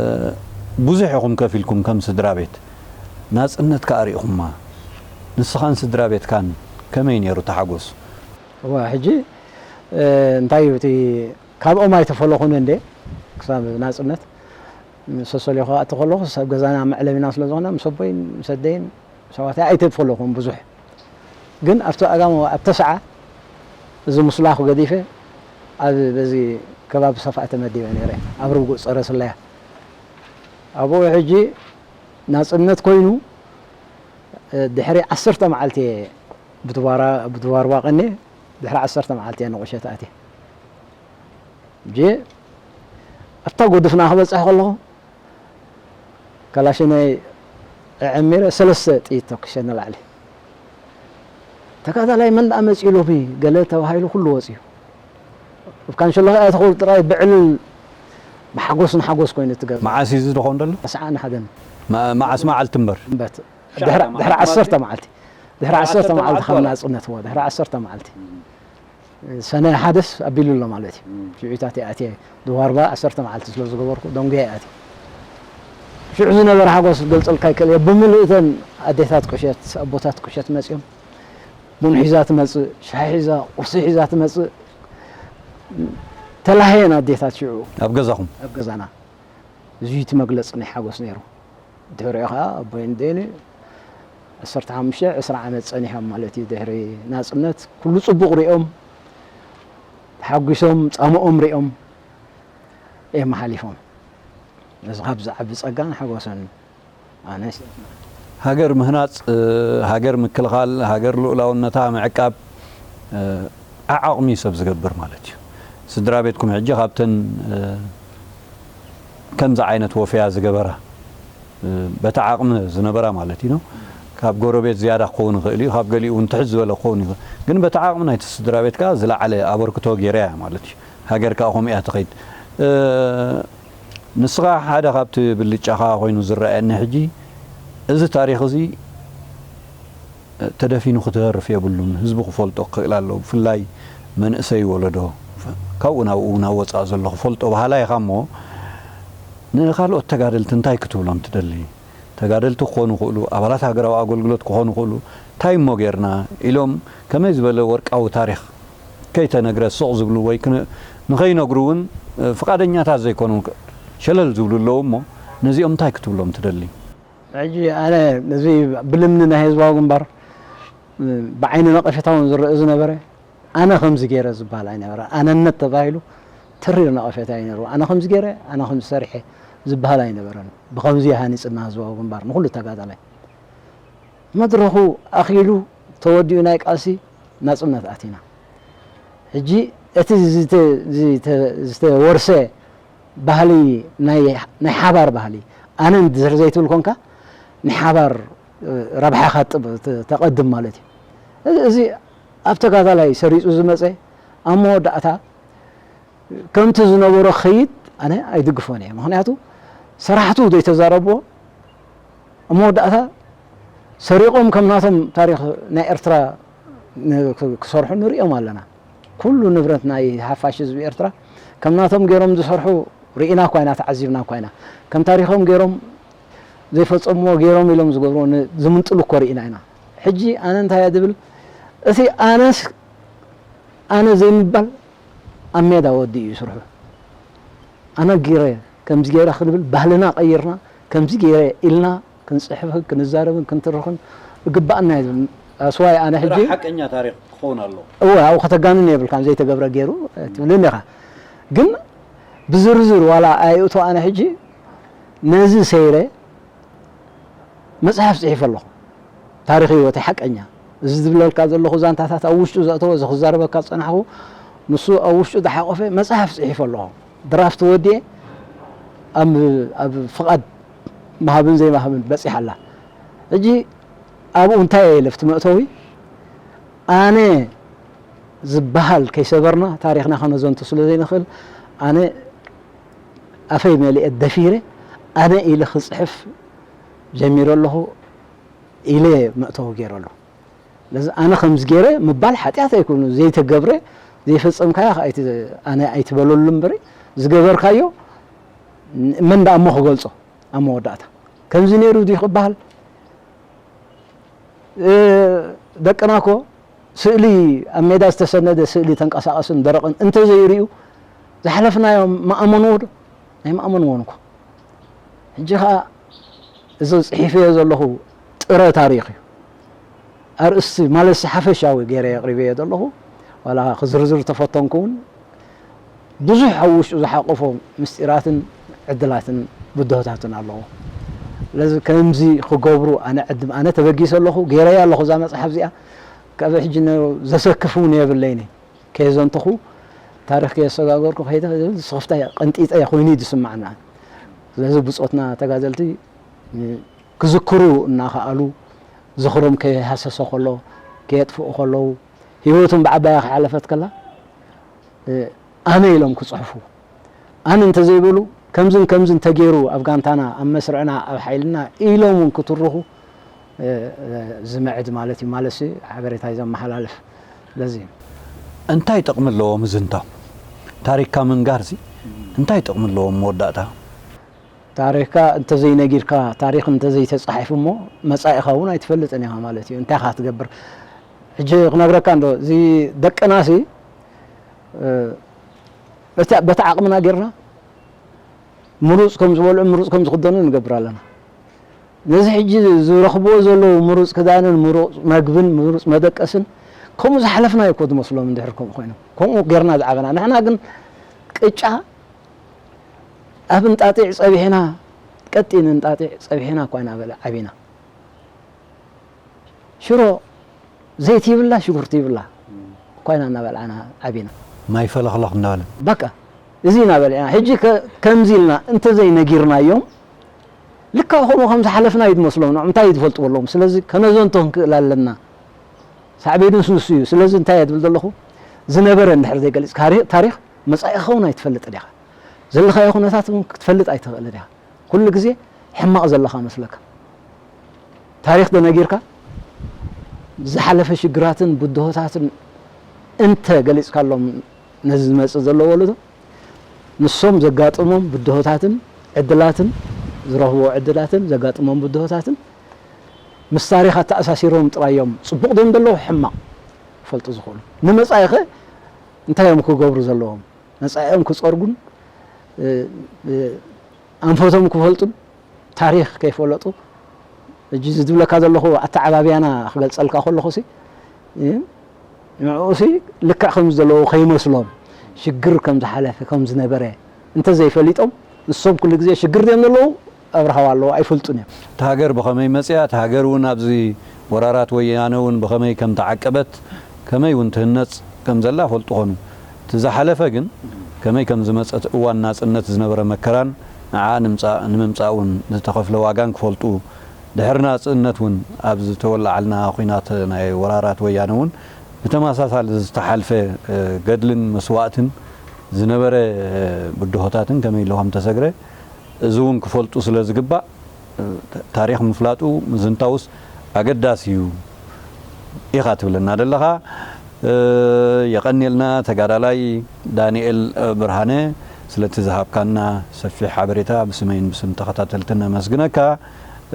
ብዙሕ ኢኹም ከፊልኩም ከም ስድራ ቤት። ናጽነት ከኣ ርኢኹማ። ንስኻን ስድራ ቤትካን ከመይ ነይሩ እቲ ሓጎስ? እዋ፣ ሕጂ፣ እ፣ እንታይ እዩ እቲ፣ ካብኦም ኣይተፈለኹን እንዴ፣ ክሳብ ናጽነት። ሰሰልዮ ክኣቲ ከለኹ፣ ኣብ ገዛና መዕለቢና ስለ ዝኾነ፣ ምስ ኣቦይን ምስ ኣደይን ሰባትያ ኣይተፈለኹን ብዙሕ። ግን ኣብቲ ኣጋም ኣብ ተስዓ፣ እዚ ምስላኹ ገዲፈ፣ ኣብ በዚ ከባቢ ሰፍኣ ተመዲበ ነይረ፣ ኣብ ርጉእ ጸረ ስለያ። ኣብኡ ሕጂ ናጽነት ኮይኑ፣ ድሕሪ ዓሰርተ መዓልቲ እየ ብድባራ-፣ ብድባርባ ቀንየ፣ ድሕሪ ዓሰርተ መዓልቲ እየ ንቑሸት ኣትየ። ሕጂ ኣብታ ጎድፍና ክበጽሕ ከለኹ፣ ካላሽነይ ኣዐሚረ ሰለስተ ጥይት ተኩሰ ንላዕሊ። ተጋዳላይ መን ደኣ መጺኡ ሎሚ ገለ ተባሂሉ ኩሉ ወጺኡ። ኣብ ካንሸሎ ከኣ ትኸውል ጥራይ ብዕልል ብሓጎስ ንሓጎስ ኮይኑ ትገብ። መዓስ እዩ እዚ ዝኸውን ዘሎ? ተስዓን ሓደን። መ-፣ መዓስ መዓልቲ እምበር? እምበት። ድሕሪ፣ ድሕሪ ዓሰርተ መዓልቲ። ድሕሪ ዓሰርተ መዓልቲ ካብ ናጽነት፣ እዎ፣ ድሕሪ ዓሰርተ መዓልቲ። ሰነ ሓደስ ኣቢሉ ኣሎ ማለት እዩ። ሽዑታት እየ ኣትየ፣ ድዋርባ ዓሰርተ መዓልቲ ስለ ዝገበርኩ፣ ደንጉየ እየ ኣትየ። ሽዑ ዝነበረ ሓጎስ ክገልጸልካ ኣይክእል እየ። ብምልእተን ኣዴታት ቁሸት፣ ኣቦታት ቁሸት መጺኦም፣ ቡን ሒዛ ትመጽእ፣ ሻሂ ሒዛ፣ ቁርሲ ሒዛ ትመጽእ። ተላህየን ኣዴታት ሽዑ። ኣብ ገዛኹም? ኣብ ገዛና። እዚ እቲ መግለጺ ናይ ሓጎስ ነይሩ። ድሕሪኡ ኸኣ ኣቦይን ኣደይን ዓሰርተ ሓሙሽተ፣ ዕስራ ዓመት ጸኒሖም ማለት እዩ። ድሕሪ ናጽነት ኩሉ ጽቡቕ ሪኦም፣ ተሓጒሶም፣ ጻምኦም ሪኦም እዮም ሓሊፎም። እዚ ካብ ዝዓቢ ጸጋን ሓጎስን ኣነ። ሃገር ምህናጽ፣ እ፣ ሃገር ምክልኻል፣ ሃገር ልኡላውነታ ምዕቃብ፣ እ፣ ዓዓቕሚ ሰብ ዝገብር ማለት እዩ። ስድራ ቤትኩም ሕጂ ካብተን፣ እ፣ ከምዚ ዓይነት ወፈያ ዝገበራ፣ እ፣ በቲ ዓቕሚ ዝነበራ ማለት እዩ። ካብ ጎረቤት ዝያዳ ክኸውን ይኽእል እዩ፣ ካብ ገሊኡ እውን ትሕት ዝበለ ክኸውን ይኽእል። ግን በቲ ዓቕሚ ናይቲ ስድራ ቤት ከኣ ዝለዓለ ኣበርክቶ ገይራ እያ ማለት እዩ። ሃገር ከኣ ከምኡ እያ ትኸይድ። እ፣ ንስኻ ሓደ ካብቲ ብልጫኻ ኮይኑ ዝረኣየኒ ሕጂ፣ እዚ ታሪኽ እዚ ተደፊኑ ክተርፍ የብሉን። ህዝቢ ክፈልጦ ክኽእል ኣለዎ። ብፍላይ መንእሰይ ወለዶ፣ ካብኡ ናብኡ ናብ ወጻእ ዘሎ ክፈልጦ በሃላይ ኢኻ እሞ፣ ንኻልኦት ተጋደልቲ እንታይ ክትብሎም ትደሊ? ተጋደልቲ ክኾኑ ይኽእሉ፣ ኣባላት ሃገራዊ ኣገልግሎት ክኾኑ ይኽእሉ። እንታይ እሞ ጌርና ኢሎም ከመይ ዝበለ ወርቃዊ ታሪኽ ከይተነግረ ስቕ ዝብሉ ወይ ክነ-፣ ንኸይነግሩ እውን ፍቓደኛታት ዘይኮኑ ሸለል ዝብሉ ኣለዉ እሞ፣ ነዚኦም እንታይ ክትብሎም ትደሊ? ሕጂ ኣነ ነዚ ብልምኒ ናይ ህዝባዊ ግንባር ብዓይኒ ነቐፌታ እውን ዝረአ ዝነበረ፣ ኣነ ከምዚ ገይረ ዝበሃል ኣይነበረ። ኣነነት ተባሂሉ ተሪር ነቐፌታ እዩ ነይሩ። ኣነ ከምዚ ገይረ፣ ኣነ ከምዚ ሰሪሐ ዝበሃል ኣይነበረን። ብኸምዚ ሃኒጽና ህዝባዊ ግንባር ንኹሉ ተጋዳላይ። መድረኹ ኣኺሉ ተወዲኡ ናይ ቃልሲ ናጽነት ኣቲና። ሕጂ እቲ ዝተ-፣ ዝተ-፣ ዝተወርሰ ባህሊ ናይ፣ ናይ ሓባር ባህሊ፣ ኣነ እንድሕር ዘይትብል ኮንካ፣ ንሓባር፣ እ፣ ረብሓኻ ጥብ-፣ ተ-፣ ተቐድም ማለት እዩ። እዚ፣ እዚ ኣብ ተጋዳላይ ሰሪጹ ዝመጸ፣ ኣብ መወዳእታ ከምቲ ዝነበሮ ክኸይድ ኣነ ኣይድግፎን እየ። ምኽንያቱ ሰራሕቱ ዘይተዛረብዎ፣ ኣብ መወዳእታ ሰሪቖም ከም ናቶም ታሪኽ ናይ ኤርትራ ን-፣ ክ-፣ ክሰርሑ ንሪኦም ኣለና። ኩሉ ንብረት ናይ ሓፋሽ ህዝቢ ኤርትራ ከም ናቶም ገይሮም ዝሰርሑ ርኢና እኳ ኢና፣ ተዓዚብና እኳ ኢና። ከም ታሪኾም ገይሮም ዘይፈጸምዎ ገይሮም ኢሎም ዝገብርዎ ን-፣ ዝምንጥሉ እኮ ርኢና ኢና። ሕጂ ኣነ እንታይ እየ ዝብል፣ እቲ ኣነስ ኣነ ዘይምባል ኣብ ሜዳ ወዲኡ እዩ ስርሑ። ኣነ ገይረ፣ ከምዚ ገይረ ክንብል ባህልና ቀይርና፣ ከምዚ ገይረ ኢልና ክንጽሕፍን ክንዛረብን ክንትርኽን እግባኣና እዩ ዝብል። ኣስዋይ ኣነ ሕጂ ስራሕ ሓቀኛ ታሪኽ ክኸውን ኣለዎ። እወ፣ ኣብኡ ከተጋንን የብልካን፣ ዘይተገብረ ገይሩ ትብለኒ ኢኻ። ግን ብዝርዝር ዋላ ኣየእቶ ኣነ ሕጂ ነዚ ሰይረ መጽሓፍ ጽሒፈ ኣለኹ። ታሪኽ ህይወተይ ሓቀኛ። እዚ ዝብለልካ ዘለኹ ዛንታታት ኣብ ውሽጡ ዘእተወ፣ እዚ ክዛረበካ ዝጸናሕኩ፣ ንሱ ኣብ ውሽጡ ዝሓቖፈ መጽሓፍ ጽሒፈ ኣለኹ። ድራፍት ወዲኤ ኣብ፣ ኣብ ፍቓድ ምሃብን ዘይምሃብን በጺሓ ኣላ። ሕጂ ኣብኡ እንታይ እየ ኢለ ኣብቲ መእተዊ፣ ኣነ ዝበሃል ከይሰበርና ታሪኽና ከነዘንቱ ስለ ዘይንኽእል፣ ኣነ ኣፈይ መሊኤ ደፊረ፣ ኣነ ኢለ ክጽሕፍ ጀሚረ ኣለኹ ኢለ መእተዊ ገይረ ኣለኹ። ስለዚ ኣነ ከምዚ ገይረ ምባል ሓጢኣት ኣይኮኑ፣ ዘይተገብረ፣ ዘይፈጸምካዮ ከኣ ኣይቲ-፣ ኣነ ኣይትበለሉ እምበሪ፣ ዝገበርካዮ መን ደኣ እሞ ክገልጾ ኣብ መወዳእታ። ከምዚ ነይሩ ድዩ ክበሃል? እ፣ ደቅና እኮ ስእሊ ኣብ ሜዳ ዝተሰነደ ስእሊ ተንቀሳቐስን ደረቕን እንተዘይርእዩ ዝሓለፍናዮ ምኣመንዎ ዶ? ኣይምኣመንዎን እኮ። ሕጂ ኸኣ እዚ ጽሒፈዮ ዘለኹ ጥረ ታሪኽ እዩ። ኣርእስቲ ማለትሲ ሓፈሻዊ ገይረ ኣቕሪበዮ ዘለኹ። ዋላ ክዝርዝር ተፈተንኩ እውን ብዙሕ ኣብ ውሽጡ ዝሓቆፎ ምስጢራትን ዕድላትን ብድሆታትን ኣለዎ። ስለዚ ከምዚ ክገብሩ ኣነ ዕድም፣ ኣነ ተበጊሰ ኣለኹ፣ ገይረያ ኣለኹ እዛ መጽሓፍ እዚኣ። ካብ ሕጂ ን-፣ ዘሰክፍ እውን የብለይን። ከየዘንተኹ፣ ታሪኽ ከየሰጋገርኩ ከይተ-፣ ስኽፍታ እያ፣ ቅንጢጠ እያ ኮይኑ እዩ ዝስማዓና። ስለዚ ብጾትና ተጋደልቲ፣ እ፣ ክዝክሩ እናኸኣሉ፣ ዝኽሮም ከይሃሰሰ ከሎ፣ ከየጥፍኡ ከለዉ፣ ህይወቶም ብዓባያ ክሓለፈት ከላ፣ እ፣ ኣነ ኢሎም ክጽሕፉ። ኣነ እንተዘይበሉ፣ ከምዝን ከምዝን ተገይሩ ኣብ ጋንታና፣ ኣብ መስርዕና፣ ኣብ ሓይልና ኢሎም እውን ክትርኹ፣ እ፣ እ፣ ዝምዕድ ማለት እዩ። ማለትሲ ሓበሬታ እዩ ዘመሓላልፍ። ስለዚ እንታይ ጥቕሚ ኣለዎ ምዝንታው? ታሪኽካ ምንጋርሲ እንታይ ጥቕሚ ኣለዎ መወዳእታ? ታሪኽካ እንተዘይነጊርካ፣ ታሪኽ እንተዘይተጻሒፉ እሞ መጻኢኻ እውን ኣይትፈልጥን ኢኻ ማለት እዩ። እንታይ ኢኻ ትገብር? ሕጂ ክነግረካ እንዶ፣ እዚ ደቅናሲ፣ እ፣ በቲ፣ በቲ ዓቕምና ጌርና ምሩጽ ከም ዝበልዑ፣ ምሩጽ ከም ዝኽደኑ ንገብር ኣለና። ነዚ ሕጂ ዝረኽብዎ ዘለዉ ምሩጽ ክዳንን ምሩጽ መግብን ምሩጽ መደቀስን ከምኡ ዝሓለፍናዮ እኮ ዝመስሎም እንድሕር ከምኡ ኮይኖም። ከምኡ ጌርና ዝዓበና። ንሕና ግን ቅጫ ኣብ እንጣጢዕ ጸቢሕና፣ ቀጢን እንጣጢዕ ጸቢሕና እኳ ኢና በለ ዓቢና። ሽሮ ዘይቲ ይብላ፣ ሽጉርቲ ይብላ እኳ ኢና እናበልዓና ዓቢና። ማይ ፈለኽለኽ እንዳበለ። በቃ፣ እዚ ኢና በሊዕና። ሕጂ ከ-፣ ከምዚ ኢልና እንተዘይነጊርናዮም፣ ልክዕ ከምኡ ከም ዝሓለፍና እዩ ዝመስሎም። ንዕኦም እንታይ እዩ ዝፈልጥዎ ኣለዎም? ስለዚ ከነዘንቶ ክንክእል ኣለና። ሳዕቤኑስ ንሱ እዩ። ስለዚ እንታይ እየ ዝብል ዘለኹ? ዝነበረ እንድሕር ዘይገሊጽካ፣ ታሪ-፣ ታሪኽ መጻኢኻ እውን ኣይትፈልጥን ኢኻ። ዘለኻዮ ኩነታት እውን ክትፈልጥ ኣይትኽእልን ኢኻ። ኩሉ ግዜ ሕማቕ ዘለኻ መስለካ። ታሪኽ ዶ ነጊርካ፣ ዝሓለፈ ሽግራትን ብድሆታትን እንተ ገሊጽካሎም፣ ነዚ ዝመጽእ ዘሎ ወለዶ፣ ንሶም ዘጋጥሞም ብድሆታትን ዕድላትን፣ ዝረኽብዎ ዕድላትን ዘጋጥሞም ብድሆታትን ምስ ታሪኽ ኣተኣሳሲሮም ጥራይ እዮም ጽቡቕ ድዮም ዘለዉ ሕማቕ ክፈልጡ ዝኽእሉ። ንመጻኢኸ እንታይ እዮም ክገብሩ ዘለዎም? መጻኢኦም ክጸርጉን፣ እ፣ እ፣ ኣንፈቶም ክፈልጡን ታሪኽ ከይፈለጡ፣ ሕጂ እዚ ዝብለካ ዘለኹ ኣተዓባብያና ክገልጸልካ ከለኹሲ፣ እ፣ ንዕኡሲ ልክዕ ከም ዘለዉ ከይመስሎም፣ ሽግር ከም ዝሓለፈ፣ ከም ዝነበረ እንተዘይፈሊጦም፣ ንሶም ኩሉ ግዜ ሽግር ድዮም ዘለዉ ኣብርሃዋ ኣለዉ፣ ኣይፈልጡን እዮም። እታ ሃገር ብኸመይ መጽያ፣ እታ ሃገር እውን ኣብዚ ወራራት ወያነ እውን ብኸመይ ከም ተዓቀበት፣ ከመይ እውን ትህነጽ ከም ዘላ ፈልጡ ኾኑ። እቲ ዝሓለፈ ግን ከመይ ከም ዝመጸት እዋን ናጽነት ዝነበረ መከራን ንዓ ንምጻ-፣ ንምምጻእ እውን ዝተኸፍለ ዋጋን ክፈልጡ፣ ድሕሪ ናጽነት እውን ኣብ ዝተወላዓልና ኹናት ናይ ወራራት ወያነ እውን ብተመሳሳሊ ዝተሓልፈ፣ እ፣ ገድልን መስዋእትን ዝነበረ፣ እ፣ ብድሆታትን ከመይ ኢሉ ከም ተሰግረ እዚ እውን ክፈልጡ ስለ ዝግባእ፣ እ፣ ታ-፣ ታሪኽ ምፍላጡ ምዝንታውስ ኣገዳሲ እዩ ኢኻ ትብለና ዘለኻ። እ፣ የቐንየልና ተጋዳላይ ዳንኤል፣ እ፣ ብርሃነ ስለቲ ዝሃብካና ሰፊሕ ሓበሬታ ብስመይን ብስም ተኸታተልትን ነመስግነካ።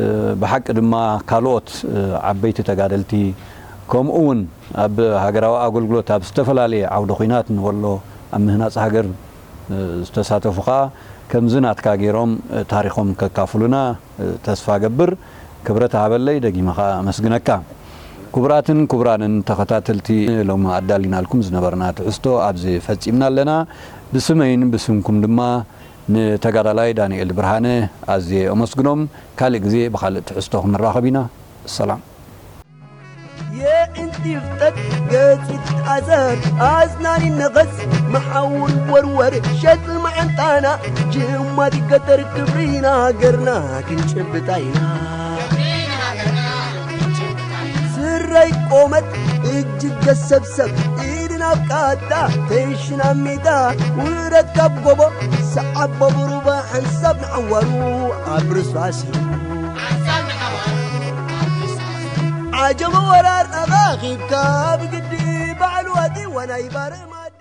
እ፣ ብሓቂ ድማ ካልኦት፣ እ፣ ዓበይቲ ተጋደልቲ ከምኡ እውን ኣብ ሃገራዊ ኣገልግሎት ኣብ ዝተፈላለየ ዓውደ ኹናት ንበሎ ኣብ ምህናጽ ሃገር፣ እ፣ ዝተሳተፉ ኸኣ ከምዚ ናትካ ገይሮም፣ እ፣ ታሪኾም ከካፍሉና፣ እ፣ ተስፋ ገብር። ክብረት ሃበለይ፣ ደጊመ ኸኣ ኣመስግነካ። ክቡራትን ክቡራንን ተኸታተልቲ፣ ሎሚ ኣዳሊናልኩም ዝነበርና ትሕዝቶ ኣብዚ ፈጺምና ኣለና። ብስመይን ብስምኩም ድማ ንተጋዳላይ ዳንኤል ብርሃነ ኣዝየ ኣመስግኖም። ካልእ ግዜ ብኻልእ ትሕዝቶ ክንራኸብ ኢና። ሰላም። የእንቲ ፍጠት ገጺ ትትኣዘር ኣዝናኒ ነቐዝ መሓውር ወርወር ሸጥ መዓንጣና ጅማት ይገተር ክብሪና ሃገርና ክንጭብጣ ኢና። ስረይ ቆመት እጅገ ሰብሰብ ኢድን ኣብ ቃታ ተይሽን ኣብ ሜዳ ውረድ ካብ ጎቦ ሰዓቦ ብሩባ ሓንሳብ ንዓዋሩ ኣብ ርሳሲ ዓጀበ ወራር ኣኻኺብካ ብግዲ ባዕሉ ኣዲዋ ናይ ባርማዲ